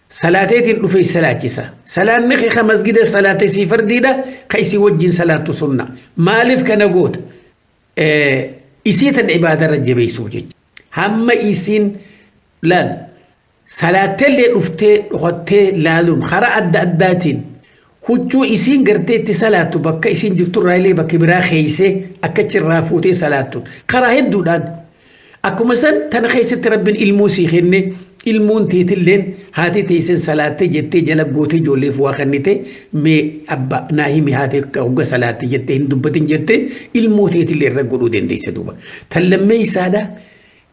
Speaker 6: salaateetiin dhufe salaachisa. Salaanni kee ka masgida salaatee sii fardiidha, ka isii wajjin salaattu sunna. Maaliif kana goota? Isii tan ibaadarra jabeessuuf jecha. Hamma isiin laal salaatteellee dhuftee dhokattee laaluun karaa adda addaatiin huccuu isiin gartee itti salaattu bakka isiin jirturraa illee bakka biraa keeysee akka achirraa fuutee salaattu karaa hedduudhaan. Akkuma san tana keessatti rabbiin ilmuu sii kenne, ilmuun teetilleen haati teessan salaattee jettee jala gootee ijoolleef waa kennite, mee abba naa himi haati hogga salaatte jettee hin dubbatin jettee ilmoo teetillee irra godhuu dandeessa duuba. Tan lammeessaadha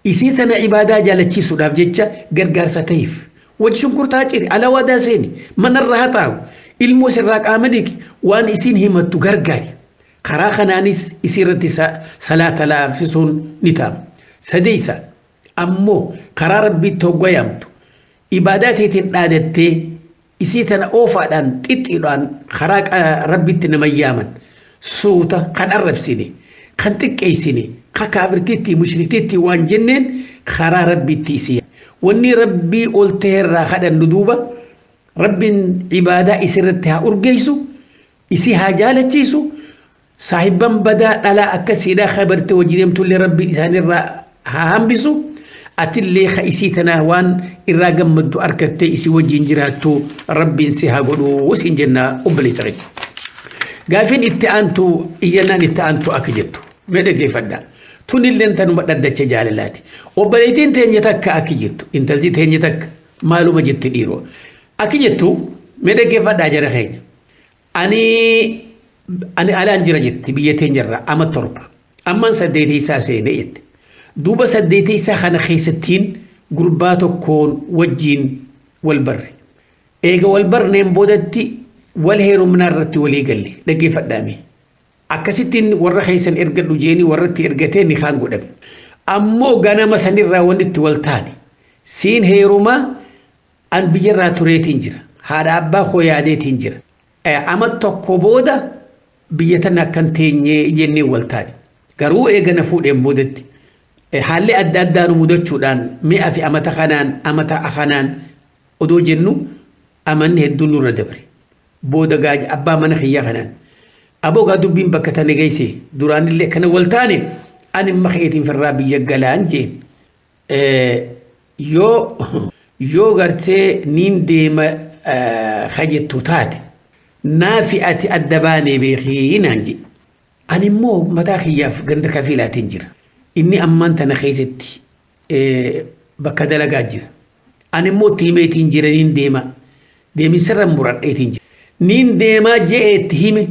Speaker 6: isii tana ibaadaa jaalachiisuudhaaf jecha gargaarsa ta'eef. Wajji shunkurtaa ciri, alawaadaa seeni, manarra haa taa'u, ilmoo sirraa qaama dhiqi, waan isiin himattu gargaari. Karaa kanaanis isiirratti salaata laaffisuun ni ta'a. Sadeessa ammoo karaa rabbiitti hoggayaamtu ibaadaa teetiin dhaadattee isii tana oofaadhaan xixxiidhaan karaa rabbiitti nama yaaman, suuta kan arrabsine, kan xiqqeessine, kan kaafirtiitti mushriktiitti waan jenneen karaa rabbiitti isii. Wanni rabbii ol ta'erraa kadhannu duuba rabbiin ibaadaa isirratti haa urgeessu, isii haa jaalachiisu, saahibban badaa dhalaa akkasiidhaa kabarte wajjin deemtullee rabbiin isaanirraa haa hambisu, atillee ka isii tanaa waan irraa gammaddu argattee isii wajjin jiraattu rabbiin si haa godhu siin jenna obboleessa keenya. Gaafiin itti aantu, iyyannaan itti aantu akka jettu mee dhaggeeffadhaa. Tunilleen tanuma dhaddacha jaalalaati. Obboleettiin teenya takka akka jettu, intalti teenya takka maaluma jetti dhiiroo. Akka jettu mee dhaggeeffadhaa jara keenya. Ani alaan jira jetti, biyya teenyarraa ama 7. Amman 8 isaa seenee jette. Duuba 8 isaa kana keessattiin gurbaa tokkoon wajjiin wal barre. Eega wal barneen boodatti wal heerumnaa irratti walii galle, dhaggeeffadhaame. Akkasittiin warra keessan ergadhu jeenii warratti ergatee ni kaan godhame. Ammoo ganama sanirraa wanni itti wal taane siin heerumaa an biyyarraa tureetiin jira. Haadha abbaa koo yaadeetiin jira. Ama tokko booda biyya tana akkan teenyee jennee wal taane. Garuu eegana fuudheen boodatti haalli adda addaa nu mudachuudhaan mi'a fi amata kanaan amata kanaan odoo jennu amanni hedduun nurra dabre. Booda gaaja abbaa mana kiyyaa kanaan. Aboo gaa dubbiin bakka tana geesse duraanillee kana wal taane ani amma keetiin firraa biyya galaan jeen. Yoo Yoo gartee niin deema kajettu taate naafi ati adda baanee beekii naan jedhe. Ani immoo mataa kiyyaaf ganda kafiilaatiin jira. Inni ammaan tana keessatti bakka dalagaa jira. Ani immoo itti himeetiin jira niin deema. Deeminsarra muradheetiin jira. Niin deemaa je'ee itti hime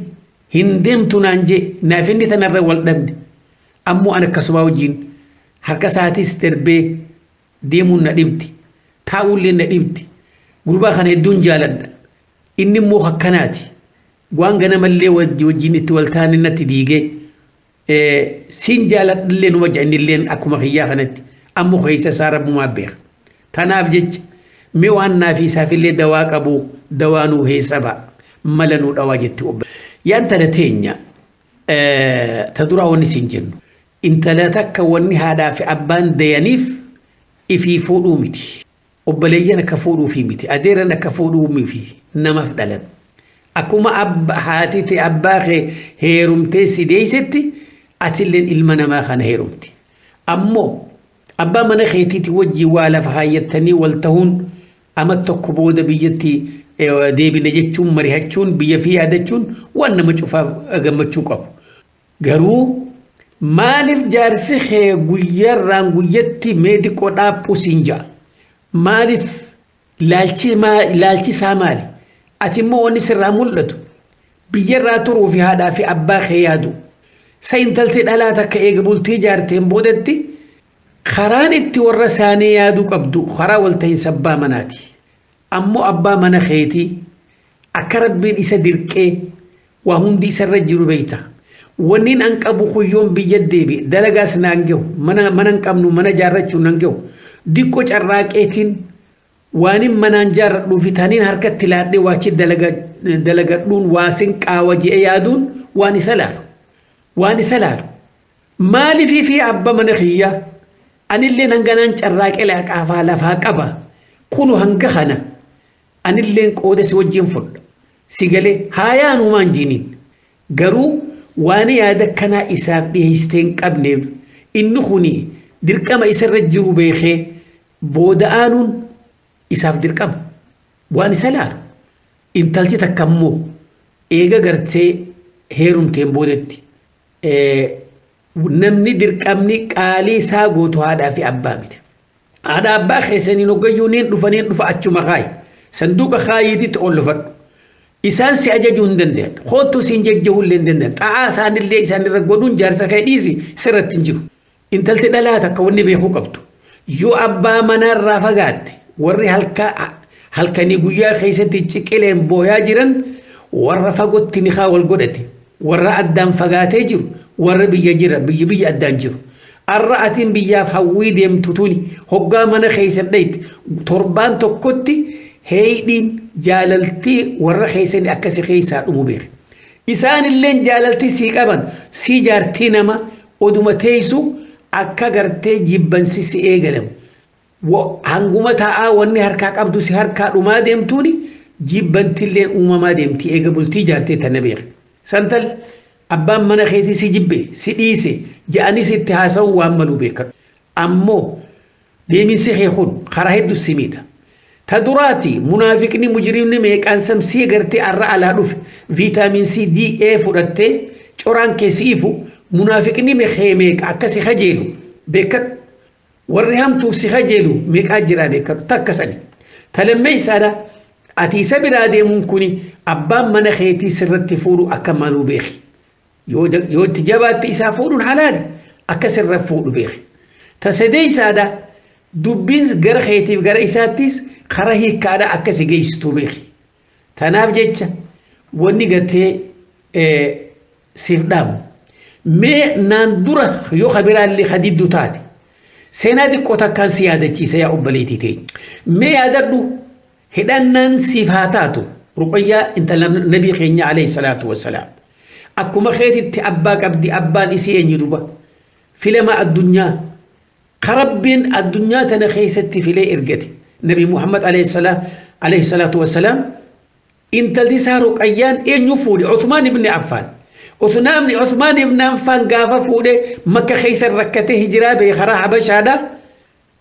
Speaker 6: hin deemtu naan je'e naaf inni tanarra wal dhabne. Ammoo ani akkasumaa wajjin harka isaatis darbee deemuun na dhibdi. Taa'uullee na dhibdi. Gurbaa kana hedduun jaaladha. Inni immoo akkanaati. Waan ganamallee wajjin itti wal taane natti diigee siin jaaladhallee nu wajja innillee akkuma kiyyaa kanatti ammoo keessa isaa rabbumaa beeka. Tanaaf jecha mee waan naafi isaafillee dawaa qabu dawaa nuu heessa ba'a mala nuu dhawaa jetti obbo. Yaa intala teenya ta duraa wanni siin jennu intala takka wanni haadhaa fi abbaan dayaniif ifii fuudhuu miti. Obboleeyyan akka fuudhuufii miti. Adeeran akka fuudhuufii namaaf dhalan. Akkuma haati ta'e abbaa kee heerumtee si deessetti atilleen ilma namaa kana heerumti. Ammoo abbaa mana keetiiti wajjin waa lafa haayyattanii wal tahuun ama tokko booda biyyatti deebine jechuun mari'achuun biyya fi yaadachuun waan nama cufaaf gammachuu qabu. Garuu maaliif jaarsi kee guyyaarraan guyyatti mee xiqqoo dhaaphuu siin ja'a? Maaliif laalchi isaa maali? Ati immoo wanni sirraa mul'atu biyyarraa turuu fi haadhaa fi abbaa kee yaadu. Sa intalti dhalaa takka eega bultii jaarteen boodatti karaan itti warra isaanii yaaduu qabdu karaa walta'iinsa abbaa manaati. Ammoo abbaa mana keetii akka rabbiin isa dirqee waa hundi isarra jiru beekta. Wanniin an qabu kuyyoon biyya deebi dalagaas naan gahu mana hin qabnu mana jaarrachuu nan gahu diqqoo carraaqeetiin waanin manaan jaarradhuu fi taniin harkatti laadhee waachi dalagadhuun waasin qaawa je'e yaaduun waan isa laalu. Waan isa laalu. Maaliifii fi abba mana kiyyaa anilleen hanganaan carraaqee laaqaafaa lafaa qaba. Kunu hanga kana anilleen qooda si wajjin fudha. Si galee haayaan humaan jiniin. Garuu waan yaada kanaa isaaf dhiyeessitee hin qabneef inni kuni dirqama isarra jiru beekee booda aanuun isaaf dirqama. Waan isa laalu. Intalti takka immoo eega gartee heerumteen boodetti namni dirqamni qaalii isaa gootu haadhaa fi abbaa miti. Haadha abbaa keessaniin hoggayyuu niin dhufa niin dhufa achuma kaayi. Sanduuqa kaayiititti ol dhufadhu. Isaan si ajajuu hin danda'an. Hoottu siin jajjahuu illee hin danda'an. Xa'aa isaanillee isaan irra godhuun jaarsa kee dhiisi sirratti hin jiru. Intalti dhalaa takka wanni beekuu qabdu. Yoo abbaa manaarraa fagaatte warri halkanii guyyaa keessatti ciqileen booyaa jiran warra fagootti ni haa wal godhate. Warra addaan fagaatee jiru warra biyya jira biyya biyya addaan jiru. Arra atiin biyyaaf hawwii deemtu tuni hoggaa mana keessan dhayte torbaan tokkotti heeydiin jaalaltii warra keessan akkasi keessaa dhumu beeka. Isaanilleen jaalaltii sii qaban sii jaartii nama oduma teessu akka gartee jibbansi si eegalamu. Hanguma taa'aa wanni harkaa qabdu si harkaa dhumaa deemtuuni jibbantilleen uumamaa deemti eega bultii jaartee tana beeka. Santal abbaan mana keetii si jibbe si dhiise ja'anis itti haasa'u waan maluu beekan. Ammoo deeminsi kee kun karaa hedduu si miidha. Ta duraati munaafiqni mujrimni meeqaan samsii gartee arra alaa dhufe viitaamin C D A fudhattee coraan keessi ifu munaafiqni meeqee meeqa akka si kajeelu beekadhu. Warri hamtuuf si kajeelu meeqaa jira beekadhu takka sani. Ta lammeessaadha ati isa biraa deemuun kuni abbaan mana keetii sirratti fuudhu akka maluu beeki. Yoo itti jabaatte isaa fuudhuun halaali akka sirra fuudhu beeki. Ta sadeessaadha dubbiin gara keetiif gara isaattis karaa hiikkaadha akka si geessitu beeki. Tanaaf jecha wanni gartee siif dhaamu. Mee naan dura yoo kabiraallee hadiddu taate seenaa xiqqoo takkaan si yaadachiisa yaa obboleettii ta'e. Mee yaadadhu hidhannaan siif haa taatu ruqayyaa intala nabii keenya alayhi salaatu wassalaam. Akkuma keetitti abbaa qabdi abbaan isii eenyu duba filama addunyaa karabbiin addunyaa tana keessatti filee ergate nabi Muhammad alayhi salaatu wassalaam intalti isaa ruqayyaan eenyu fuudhe Uthmaan ibn Affaan. Uthmaan ibn Affaan gaafa fuudhe makka keessa rakkatee hijiraa ba'e karaa Habashaadha.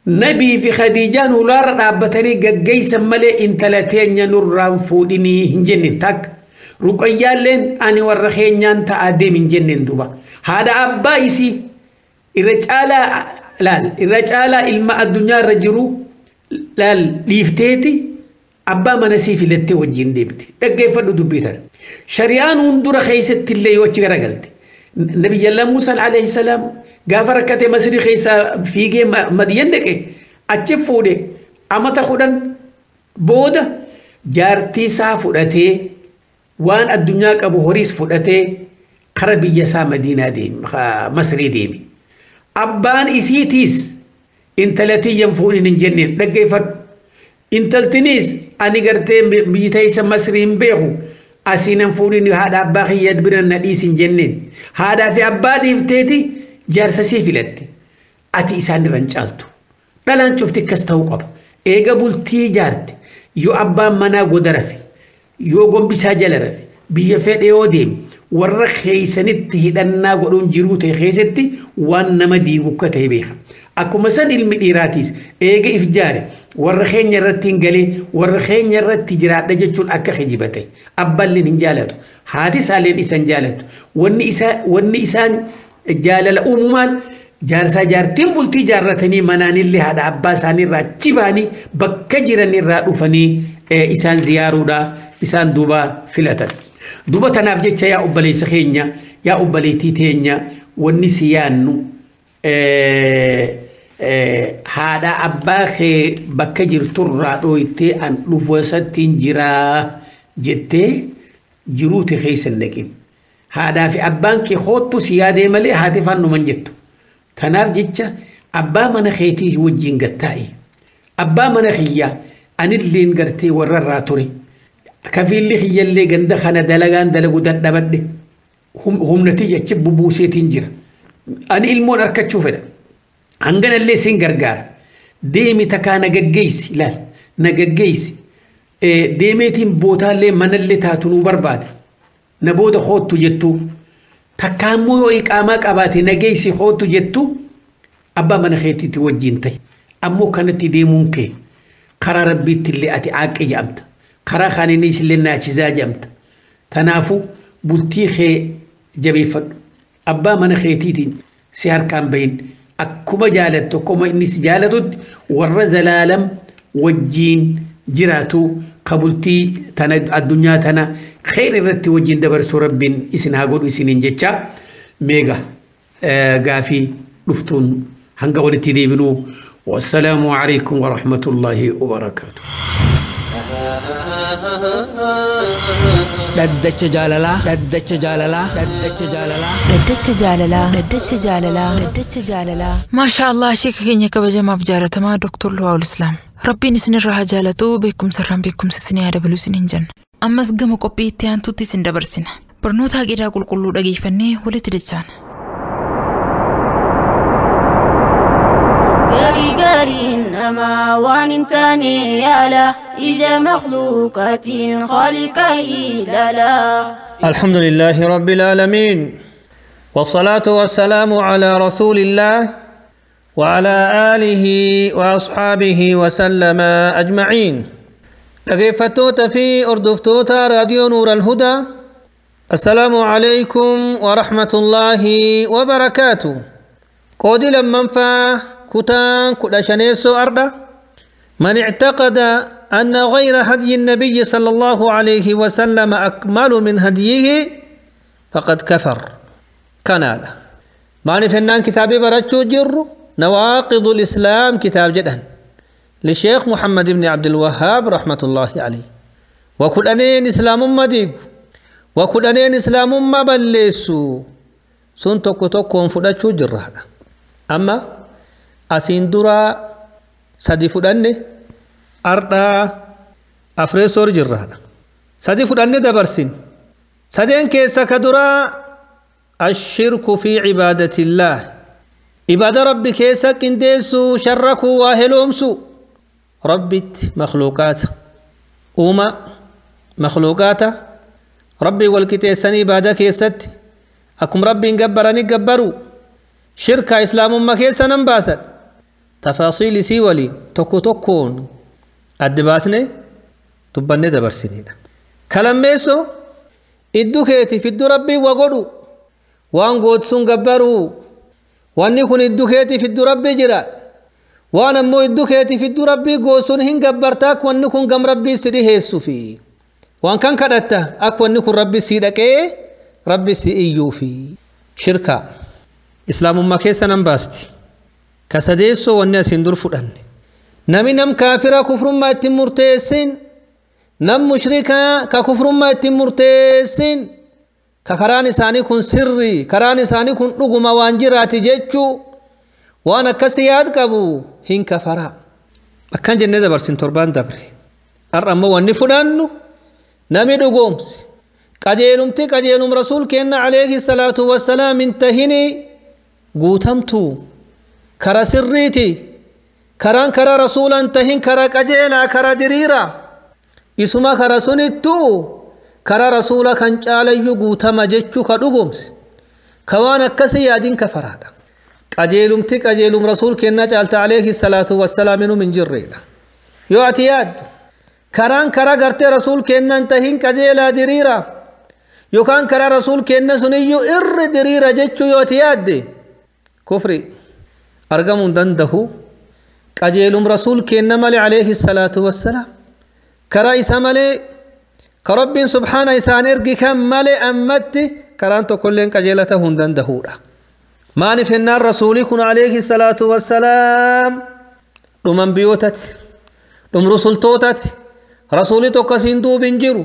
Speaker 6: Nabii fi Khadiijaan hulaarra dhaabbatanii gaggeessan malee intala teenya nurraan fuudhinii hin jenneen takka. Ruqayyaalleen ani warra keenyaan ta'aa deem hin jenneen duuba. Haadha abbaa isii irra caalaa laal irra caalaa ilma addunyaa irra jiru laal dhiifteeti abbaa mana sii filattee wajjin deemte. Dhaggeeffadhu dubbii tana. Shari'aan hundura keessatti illee yoo achi garagalte. Nabiyyallah Muusaan alayhi salaam gaafa rakkate Masrii keessaa fiigee Madiyan dhaqe achi fuudhe amata 10 booda jaartii isaa fudhatee waan addunyaa qabu horiis fudhatee kara biyya isaa Madiinaa deeme Masrii deeme. Abbaan isiitiis intala tiyyan fuudhin hin jenneen dhaggeeffadhu. Intaltiniis ani gartee biyyi teessa Masrii hin beeku asiinan fuudhin haadha abbaa kiyya bira na dhiisin jenneen. Haadhaa fi abbaa dhiifteeti jaarsa sii filatte. Ati isaan irra hin caaltu. Dhalaan cufti akkas ta'uu qaba. Eega bultii jaarte yoo abbaan manaa goda rafe yoo gombisaa jala rafe biyya fedhe yoo deeme warra keeysanitti hidhannaa godhuun jiruu ta'e keessatti waan nama diigu akka ta'e beeka. Akkuma san ilmi dhiiraatiis eega if jaare warra keenya irratti hin galee warra keenya irratti jiraadha jechuun akka kijibate. Abbaalleen hin jaalatu. Haati isaalleen isa hin jaalatu. Wanni isaan jaalala uumu maal jaarsaa jaartiin bultii jaarratanii manaanillee haadha abbaa isaanii irraa achi ba'anii bakka jiran irraa dhufanii isaan ziyaaruudha isaan duuba filatan. Duuba tanaaf jecha yaa obboleessa keenya yaa obboleettii teenya wanni si yaannu haadha abbaa kee bakka jirturraa dhooytee an dhufu jiraa jettee jiruuti keessa hin dhaqin. Haadhaa fi abbaan kee hoottu si yaadee malee haati faannuman jettu. Tanaaf jecha abbaa mana keetii wajjin gattaa'i. Abbaa mana kiyyaa anilleen gartee warrarraa ture. Kafiilli kiyyallee ganda kana dalagaan dalagu dadhabadhe. Humnati achi bubuuseetiin jira. Ani ilmoon arkachuu fedha. Hanganallee siin gargaara. Deemi takkaa na gaggeessi ilaal na gaggeessi. Deemeetiin bootaallee manallee taatu nuu barbaade. Na booda hoottu jettu. Takkaa immoo yoo iqaamaa qabaate na geessi hoottu jettu abbaa mana keetiitti wajjin ta'e. Ammoo kanatti deemuun kee karaa rabbiitti illee ati aaqee jedhamta. Karaa kaaniinis illee naachizaa jedhamta. Kanaafuu bultii kee jabeeffadhu. Abbaa mana keetiitiin si harkaan bahin akkuma jaalattu akkuma inni si jaalatutti warra zalaalam wajjiin jiraatu ka bultii tana addunyaa tana kheyr irratti wajjiin dabarsuu rabbiin isin haa godhu isiniin jecha meega gaafii dhuftuun hanga walitti deebinuu. Wassalaamu alaikum warahmatullaahi wabarakaatu.
Speaker 3: Dhaddacha jaalalaa dhaddacha jaalalaa dhaddacha jaalalaa
Speaker 4: Dhaddacha jaalalaa dhaddacha jaalalaa dhaddacha jaalalaa
Speaker 2: Maashaa Allah sheeka keenya kabajamaaf jaalatamaa Dr. Luwaawul Islaam. Rabbiin isinirraa haa jaalatu beekumsarraan beekumsa isinii haa dabalu isiniin jenna. Ammas gama qophii itti aantutti isin dabarsina. Barnoota aqidaa qulqulluu dhageeffannee walitti dachaana.
Speaker 7: Gaarii gaariin namaa waan hin taane yaala ija makhluuqaatiin khaliqa ilaala.
Speaker 8: الحمد لله رب العالمين والصلاة والسلام على رسول الله وعلى آله وأصحابه وسلم أجمعين. dhaggeeffattoota fi hordoftoota raadiyoo Nuur al-Hudaa السلام عليكم ورحمة الله وبركاته. Qoodii lammanfaa kutaan 15 arda من اعتقد أن غير هدي النبي صلى الله عليه وسلم أكمل من هديه فقد كفر. كان هذا معني فنان كتابي برتشو جر نواقض الإسلام كتاب جدا للشيخ محمد بن عبد الوهاب رحمة الله عليه. وكل أنين إسلام مديق وكل أنين إسلام ما بلسو سن توكو توكو فدتشو جر هذا. أما أسين درا سدي فدني أردا أفريسور جر هذا سدي فدني دبرسين سدين كيسا كدرا الشرك في عبادة الله عبادة ربي كيسا كنديسو شركو واهلومسو ربت مخلوقات أوما مخلوقات ربي والكتيسن عبادة كيست أكم ربي نقبرني قبرو شركة إسلام ما كيسا ننباسد Tafaasiil isii waliin tokko tokkoon adda baasne dubbannee dabarsinedha. Kalammeessoo idduu keetiif idduu rabbii wa godhu waan gootsuun gabbaruu wanni kun idduu keetiif idduu rabbii jira waan ammoo idduu keetiif idduu rabbii gootsuun hin gabbartaa akka wanni kun gam rabbii si dhiheessuufi waan kan kadhatta akka wanni kun rabbii si dhaqee rabbii si iyyuufi shirka islaamummaa keessa nan baasti. Kasadeessoo wanni asiin dur fudhanne nami nam kaafira kufrummaa ittiin murteessin nam mushrikaa ka kufrummaa ittiin murteessin ka karaan isaanii kun sirri karaan isaanii kun dhuguma waan jiraati jechuu waan akkasii yaad qabu hin kafaraa akkan jennee dabarsin torbaan dabre har'a ammoo wanni fudhannu nami dhugoomsi qajeelumti qajeelum rasuul kenna alayhi salaatu wassalaam hin tahini guutamtuu kara sirriiti karaan kara rasuulan tahin kara qajeelaa kara diriira isuma kara sunittuu kara rasuula kan caalayyu guutama jechuu ka dhugoomsi ka waan akkasii yaadin kafaraadha qajeelumti qajeelum rasuul kennaa caalta alayhi salaatu wassalaam inum hin jirreedha yoo ati yaaddu karaan kara gartee rasuul kennan tahin qajeelaa diriira yookaan karaa rasuul kenna suniyyuu irri diriira jechuu yoo ati yaadde kufri argamuu hin danda'u qajeelum rasuul kenna malee alayhi salaatu wassalaam karaa isa malee ka rabbiin subhaana isaan ergi kan malee ammatti karaan tokkolleen qajeela ta'uu hin danda'uudha. Maaliif hennaan rasuulii kun alayhi salaatu wassalaam dhum ambiyootati dhum rusultootati rasuulii tokko asiin duubi hin jiru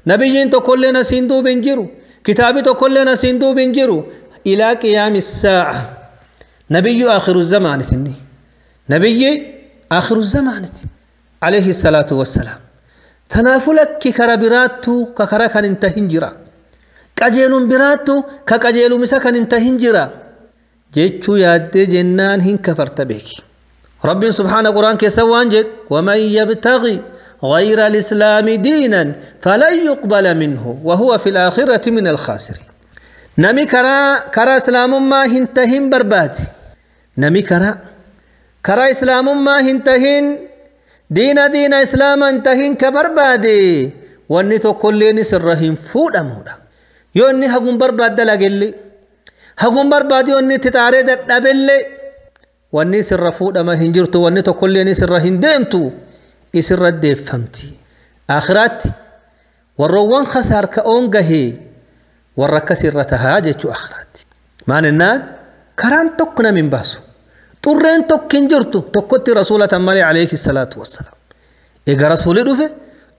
Speaker 8: nabiyyiin tokkolleen asiin duubi hin jiru kitaabi tokkolleen asiin duubi hin jiru ilaa qiyaami saa'a نبي آخر الزمان تني نبي آخر الزمان عليه الصلاة والسلام تنافلك كربراتو ككرا كان انتهنجرا قجيل براتو كقجيل مسكن انتهنجرا جيتشو ياد جنان هن كفرت بك رب سبحانه قرآن كسوان جد ومن يبتغي غير الإسلام دينا فلن يقبل منه وهو في الآخرة من الخاسرين نمي كرا كرا إسلام ما هنتهن بربادي نمي كرا كرا إسلام ما هنتهن دين دين إسلام انتهن كبربادي واني تقولين سرهم فودا مودا يوني هقوم برباد دلقلي هقوم برباد يوني تتعرض دبلي واني سر فودا ما هنجرتو واني تقولين سرهم ديمتو يسر الديف فهمتي آخرات والروان خسار كأونغهي warra tahaa jechuu akhiraatti. Maal jennaan karaan tokko nam hin baasu. Xurreen tokko hin jirtu tokkotti rasuula tan malee alayhi salaatu wassalaam. Egaa rasuulli dhufe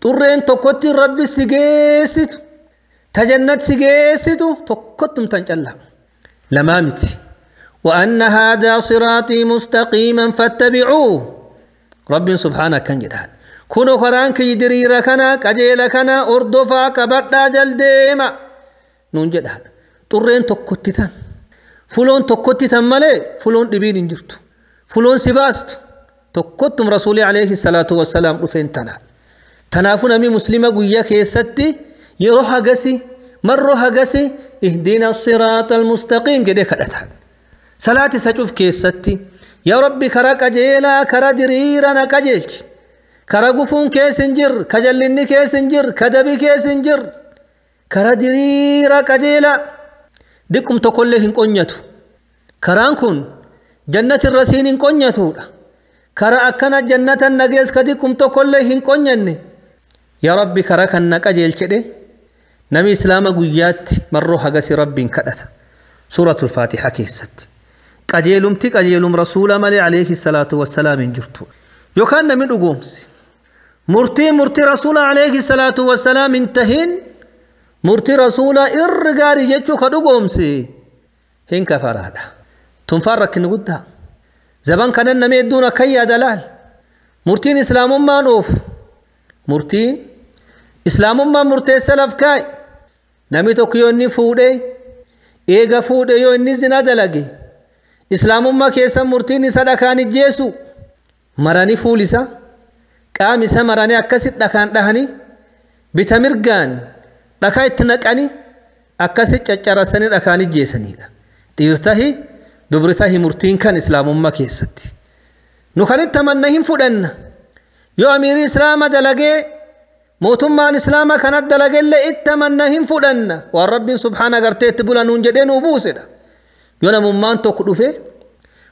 Speaker 8: xurreen tokkotti rabbi si geessitu tajannat si geessitu tokkottum tan callaa. Lamaa miti. وأن هذا صراطي مستقيما فاتبعوه رب سبحانه كان جدان كونوا كرانك يدرير كنا كجيل كنا أردفا كبدا جلديما nuun jedhaadha. Xurreen tokkotti tan fuloon tokkotti tan malee fuloon dhibiin hin jirtu. Fuloon si baastu tokkottum rasuulii alayhi salaatu wassalaam dhufeen tana. Tanaafuu namni muslima guyyaa keessatti yeroo hagasi marroo hagasi ihdina siraata almustaqiim jedhee kadhata. Salaati isa cuf keessatti yaa rabbi karaa qajeelaa karaa diriira na qajeelchi. Karaa gufuun keessa hin jirre, ka jallinni keessa hin jirre, ka dabi keessa hin jirre. Karaa diriira qajeelaa diqqum tokkollee hin qonyatu. Karaan kun jannati irra siin hin qonyatudha. Karaa akkana jannatan nagees ka diqqum tokkollee hin qonyanne. Yaa Rabbi karaa kan na qajeelchedhe nami islaama guyyaatti marroo hagasi rabbiin kadhata. Suuratul Faatihaa keessatti. Qajeelumti qajeelum rasuula malee alayhi salaatu wassalaam hin jirtu. Yookaan nami dhugoomsi. Murtii murtii rasuula alayhi salaatu wassalaam hin tahin murtii rasuula irri gaarii jechuu ka dhugoomsi hin kafaraadha. Tunfaan rakkinni guddaa. Zaban kanan namni hedduun akka yaada laal. Murtiin islaamummaan oofu. Murtiin islaamummaan murteessa laf kaa'e. Namni tokko yoo inni fuudhee eega fuudhee yoo inni zina dalage islaamummaa keessa murtiin isa dhakaan ijjeessu maranii fuulisa qaama isa maranii akkasitti dhakaan dhahanii bita mirgaan dhakaa itti naqanii akkasitti caccarasanii dhakaan ijjeessanidha. Dhiirtahi dubritahi murtiin kan islaamummaa keessatti. Nu kan itti amanna hin fudhanna. Yoo amiirri islaama dalagee mootummaan islaamaa kanat dalagellee itti amanna hin fudhanna. Waan rabbiin subhaana gartee itti bula nuun jedhee nuu buusedha. Yoo namummaan tokko dhufe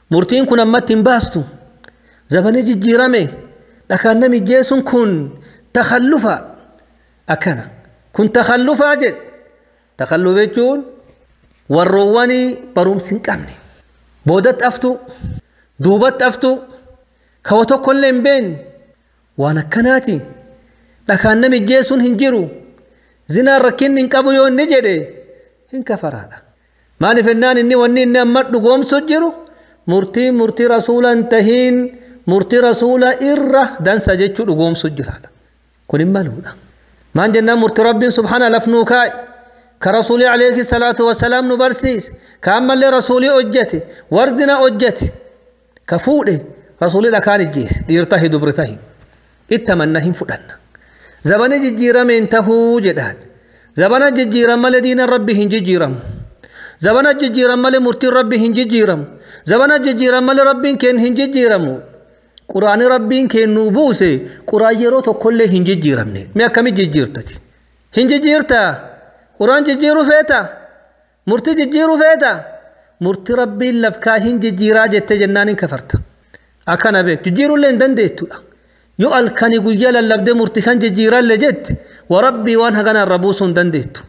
Speaker 8: murtiin kun ammatti hin baastu. Zabani jijjiirame dhakaan namijjeessuun kun takhallufa akkana. Kun takhallufaa jedhe. Takhalluf jechuun warroowwan barumsi hin qabne. Boodatti aftu, duubatti aftu, kawa tokkollee hin beekne waan akkanaati. Dhakaan namijjeessuun hin jiru. Zinaan rakkinni hin qabu yoo inni jedhe hin kafaraadha. Maaliif jennaan inni wanni inni amma dhugoomsu jiru murtii murtii rasuula hin tahiin murtii rasuula irra dansa jechuu dhugoomsu jiraadha. Kun hin maluudha. Maan jennaan murtii rabbiin subhaana lafnuu kaa'e. Ka rasuulii alayhi salaatu wasalaam nu barsiise. Ka ammallee rasuulii hojjete. Warzina hojjete. Ka fuudhe rasuulii dhakaan ijjeese. Dhiir tahi dubri tahi. Itti amanna hin fudhanna. Zabana jijjiirameen tahuu jedhaan. Zabana jijjiiran malee diinan rabbi hin jijjiiramu. Zabana jijjiiran malee murtiin rabbi hin jijjiiramu. Zabana jijjiiran malee rabbiin keenya hin jijjiiramu. Quraani rabbiin keenya buuse quraan yeroo tokkollee hin jijjiiramne. Mee akkamitti jijjiirtati? Hin jijjiirtaa? Quraan jijjiiruu feeta? Murtii jijjiiruu feeta? Murtii rabbiin lafkaa hin jijjiiraa jettee jennaan hin kafarta. Akkana beek jijjiiruullee hin dandeettudha. Yoo halkanii guyyaa lallabdee murtii kan jijjiirallee jette warabbii waan hagana irra buusuu hin dandeettu.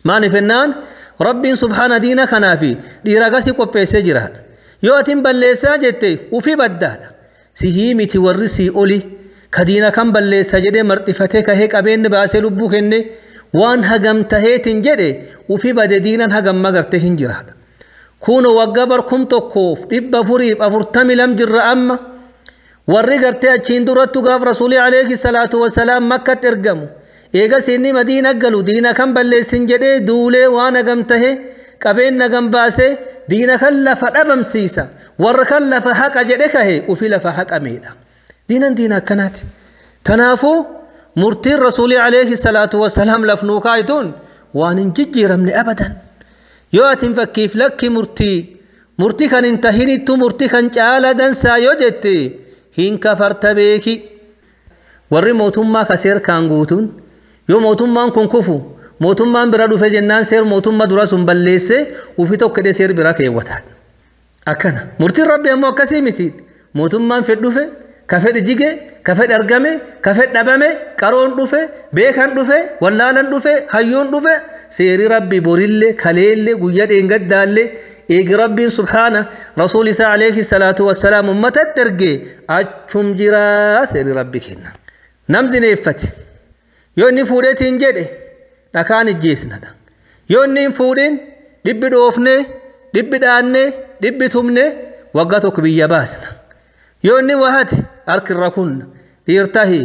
Speaker 8: Maaliif jennaan rabbiin subhaana diina kanaafi dhiira gasii qopheessee jiraadha. Yoo atiin balleessaa jette ufii baddaadha. Sihii miti warri sii oli ka diina kan balleessa jedhee marxifatee kahee qabeenyi baasee lubbuu kenne waan hagam taheetiin jedhe ufii bade diinan hagam magartee hin jiraadha. Kun waggaa barkum tokkoof 442 jirra amma. Warri gartee achiin durattu gaaf rasuulii alayhi salaatu wasalaam makkatti ergamu. Eegas inni madiina galu diina kan balleessin jedhee duulee waan hagam tahe qabeenya hagam baasee diina kan lafa dhabamsiisa. Warra kan lafa haqa jedhe kahe ufii lafa haqameedha. Diinan diina akkanaati. Kanaafuu murtiin rasuulii alayhi salaatu wasalaam lafnuu kaayituun waan hin jijjiiramne abadan. Yoo atiin fakkiif lakki murtii kan hin tahinittu murtii kan caala dansaa yoo jette hin kafarta beeki. Warri mootummaa ka seerkaan guutuun yoo mootummaan kun kufu mootummaan bira dhufe jennaan seer mootummaa dura sun balleesse ufii tokko hidhee seer bira keewwata. Akkana murtiin rabbi ammoo akkasii miti. Mootummaan fedh dhufe ka fedh jige ka fedh argame ka fedh dhabame qaroon dhufe beekan dhufe wallaalan dhufe hayyuun dhufe seeri rabbi borillee kaleellee guyyaa dheengaddaallee eegi rabbiin subhaana rasuul isaa alayhi salaatu wassalaam ummatatti erge achum jiraa seeri rabbi kenna. Nam zineeffate yoo inni fuudheetiin jedhe dhakaan ijjeesnadha. Yoo inni hin fuudhin dhibbi dhoofnee dhibbi dhaannee dhibbi tumnee waggaa tokko biyya baasna. Yoo inni wahate harki irra kunna dhiir tahi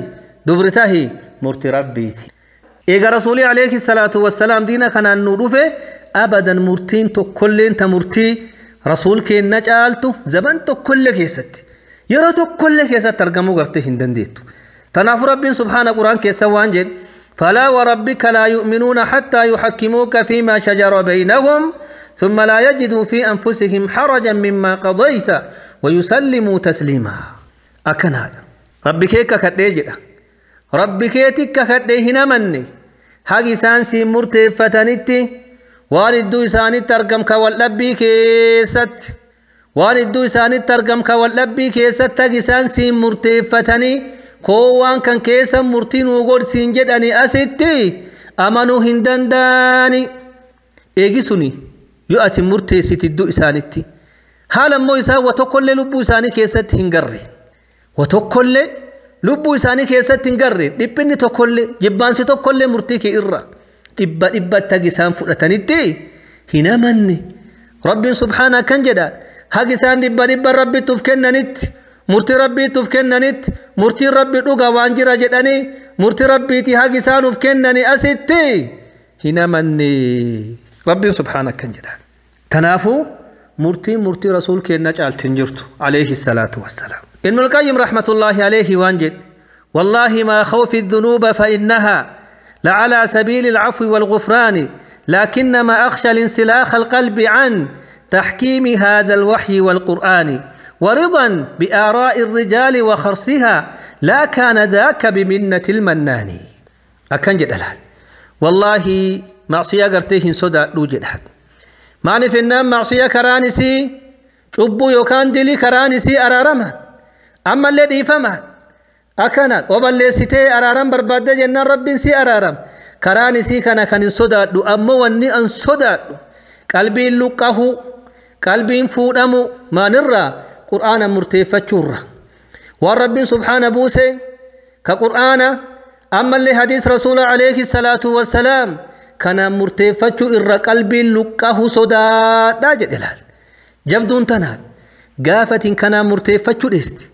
Speaker 8: dubri tahi murtii rabbiiti. Eega rasuulii alayhi salaatu wassalaam diina kanaan nu dhufe abadan murtiin tokkolleen ta murtii rasuul keenna caaltu zaman tokkollee keessatti yeroo tokkollee keessatti argamuu gartee hin dandeettu. Kanaafuu rabbiin subhaana quraan keessa waan jedhe فلا وربك لا يؤمنون حتى يحكموك فيما شجر بينهم ثم لا يجدوا في أنفسهم حرجا مما قضيت ويسلموا تسليما. أكن هذا ربي كيك كديجدا ربي كيتك كدي هنا مني حق سانسي مرتفتنتي واردو إساني ترقم كواللبي كيست واردو إساني ترقم كواللبي كيست حق سانسي مرتفتني كوان كان كيسا مرتين وغور سين jedhani asitti amanuu hin danda'ani. Eegi suni yoo ati murteessiti iddoo isaanitti haala immoo isaan wa tokkollee lubbuu isaanii keessatti hin garre wa tokkollee lubbuu isaanii keessatti hin garre dhiphinni tokkollee jibbaansi tokkollee murtii kee irra dhibba dhibbatti hagi isaan fudhatanitti hin amanne. Rabbiin subhaana kan jedha hagi isaan dhibba dhibba rabbittuuf kennanitti murtii rabbiituuf kennanitti murtiin rabbi dhuga waan jira jedhanii murtii rabbiitii hagi isaanuuf kennani asitti hin amanne. Rabbiin subhaana kan jedha. Kanaafuu murtiin murtii rasuul kenna caalti hin jirtu alayhi salaatu wassalaam. Ibnul Qayyim rahmatullahi alayhi waan jedhe والله ما خوفي الذنوب فإنها لعلى سبيل العفو والغفران لكنما أخشى الانسلاخ القلب عن تحكيم هذا الوحي والقرآن. ورضا بآراء الرجال وخرصها لا كان ذاك بمنة المنان أكن جدلال والله معصية قرتيه صدا لوجدها معني في النام معصية كرانسي cubbuu yookaan dilii karaan isii araaramaan ammallee dhiifamaan akkanaan oo balleessitee araaran barbaadde jennaan rabbiin sii araaram karaan isii kana kan hin sodaadhu ammoo wanni an sodaadhu qalbiin luqqahu qalbiin fuudhamu maanirraa qur'aana murteeffachuurra waan rabbiin subhaana buuse ka qur'aana ammallee hadiis rasuula alayhi salaatu wassalaam kana murteeffachuu irra qalbiin luqqahu sodaadhaa jedhe laal jabduun tanaan gaafatiin kanaa murteeffachuu dhiisti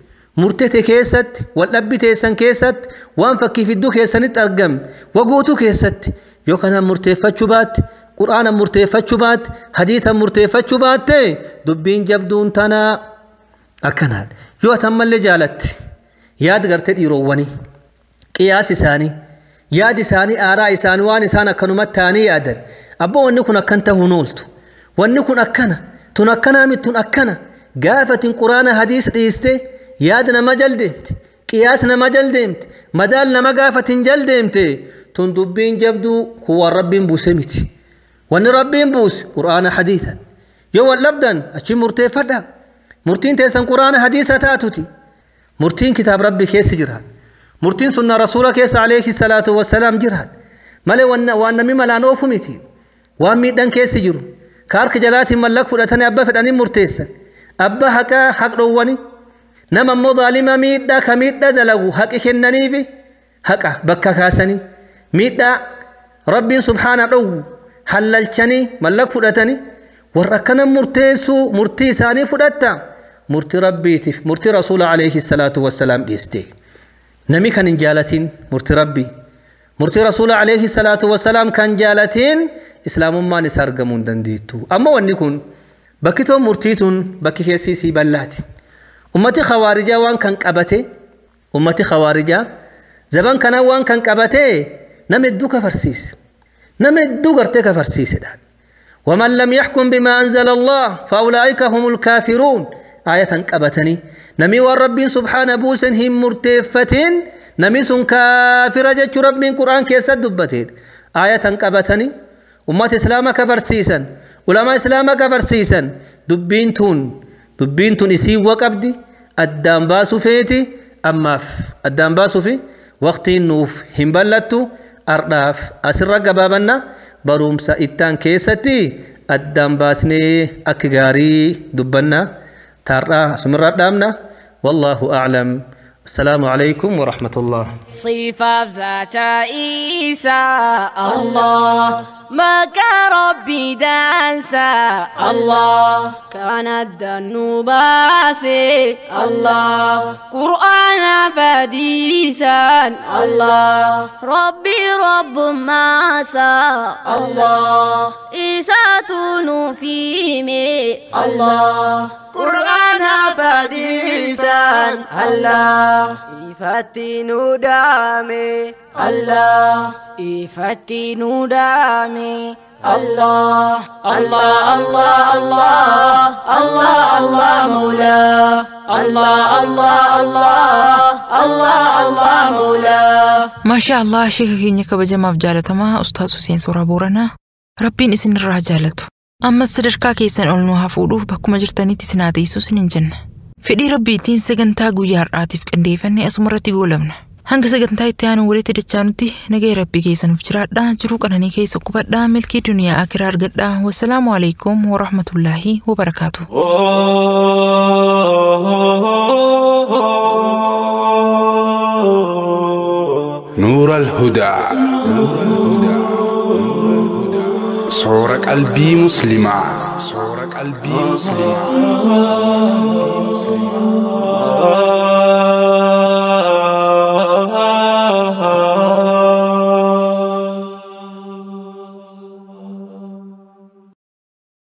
Speaker 8: murtete keessatti waldhabbi teessan keessatti waan fakkii fidduu keessanitti argame waguutuu keessatti yoo kanaan murteeffachuu baatte qur'aana murteeffachuu baatte hadiisa murteeffachuu baatte dubbiin jabduun tanaa akkanaan yoo ati ammallee jaalatti yaad gartee dhiirowwanii qiyaas isaanii yaad isaanii aaraa isaanii waan isaan akkanumatti ta'anii yaadan abboo wanni kun akkan ta'uu ooltu wanni kun akkana tun akkanaa miti tun akkana gaafatin quraana hadiis dhiiste yaad nama jaldeemte qiyaas nama jaldeemte madaal nama gaafatin jaldeemte tun dubbiin jabduu kun waan rabbiin buuse miti wanni rabbiin buuse quraana hadiisan yoo wal dhabdan achi murteeffadha murtiin teessan quraana hadiisa taatuti murtiin kitaab rabbi keessa jira murtiin sunna rasuula keessa alayhi salaatu wassalaam jira malee waan namni malaan oofu miti waan miidhan keessa jiru ka harka jalaatiin mallaq fudhatanii abba fedhanii murteessan abba haqaa haq dhoowwani nama immoo zaalima miidhaa ka miidhaa dalagu haqi kennaniifi haqa bakka kaasanii miidhaa rabbiin subhaana dhowwu hallalchanii mallaq fudhatanii warra akkana murteessuu murtii isaanii fudhatta murtii rabbiitiif murtii rasuula alayhi salaatu wassalaam dhiiste nami kan hin jaalatin murtii rabbii murtii rasuula alayhi salaatu wassalaam kan jaalatin islaamummaan isa argamuu hin dandeettu amma wanni kun bakki toon murtii tun bakki keessi isii bal'aati ummati khawaarijaa waan kan qabate ummati khawaarijaa zaban kana waan kan qabate nama hedduu kafarsiise nama hedduu gartee kafarsiisedha ومن لم يحكم بما أنزل الله فأولئك هم الكافرون آية قبتني نمي والرب سبحانه بوسن هم مرتفتين نمي سن كافر جتش رب من قرآن كيسد دبتين آية قبتني أمة إسلام كفرسيسا علماء إسلام كفرسيسا دبين تون إسي وقبدي الدام باسو فيتي أماف الدام باسو في وقت نوف هم بلتو أرداف أسر قبابنا barumsa ittaan keessatti addaan baasnee akka gaarii dubbanna taarraa asumarraa dhaabna wallaahu aclam السلام عليكم ورحمة الله.
Speaker 9: صفة ذات عيسى الله ما كربي دانسا
Speaker 7: الله كان الذنوباسي الله قرآن فديسا الله ربي رب ماسا الله إيسا فيمي الله قرآن فديسا الله إفتنو دامي الله
Speaker 9: إفتنو دامي
Speaker 7: الله الله الله الله الله الله مولاه الله الله الله الله الله مولاه
Speaker 2: ما شاء الله sheeka keenya kabajamaaf jaalatamaa Ustaaz Huseen Suuraa Booranaa Rabbiin isin irraa jaalatu ammas sadarkaa keessan ol nu haa fuudhuuf bakkuma jirtanitti isin haa teessu isiniin jenna. Fedhii Rabbiitiin sagantaa guyyaa har'aatiif qindeeffanne asumarratti goolabna. Hanga sagantaa itti aanu walitti dachaanutti nagaya Rabbii keessanuuf jiraadhaa jiruu qananii keessa qubadhaa milkii duniyaa akiraa argadhaa wassalaamu alaikum warahmatullaahi wabarakaatu.
Speaker 10: نور الهدى صورة قلبي مسلمة. صورة قلبي مسلمة.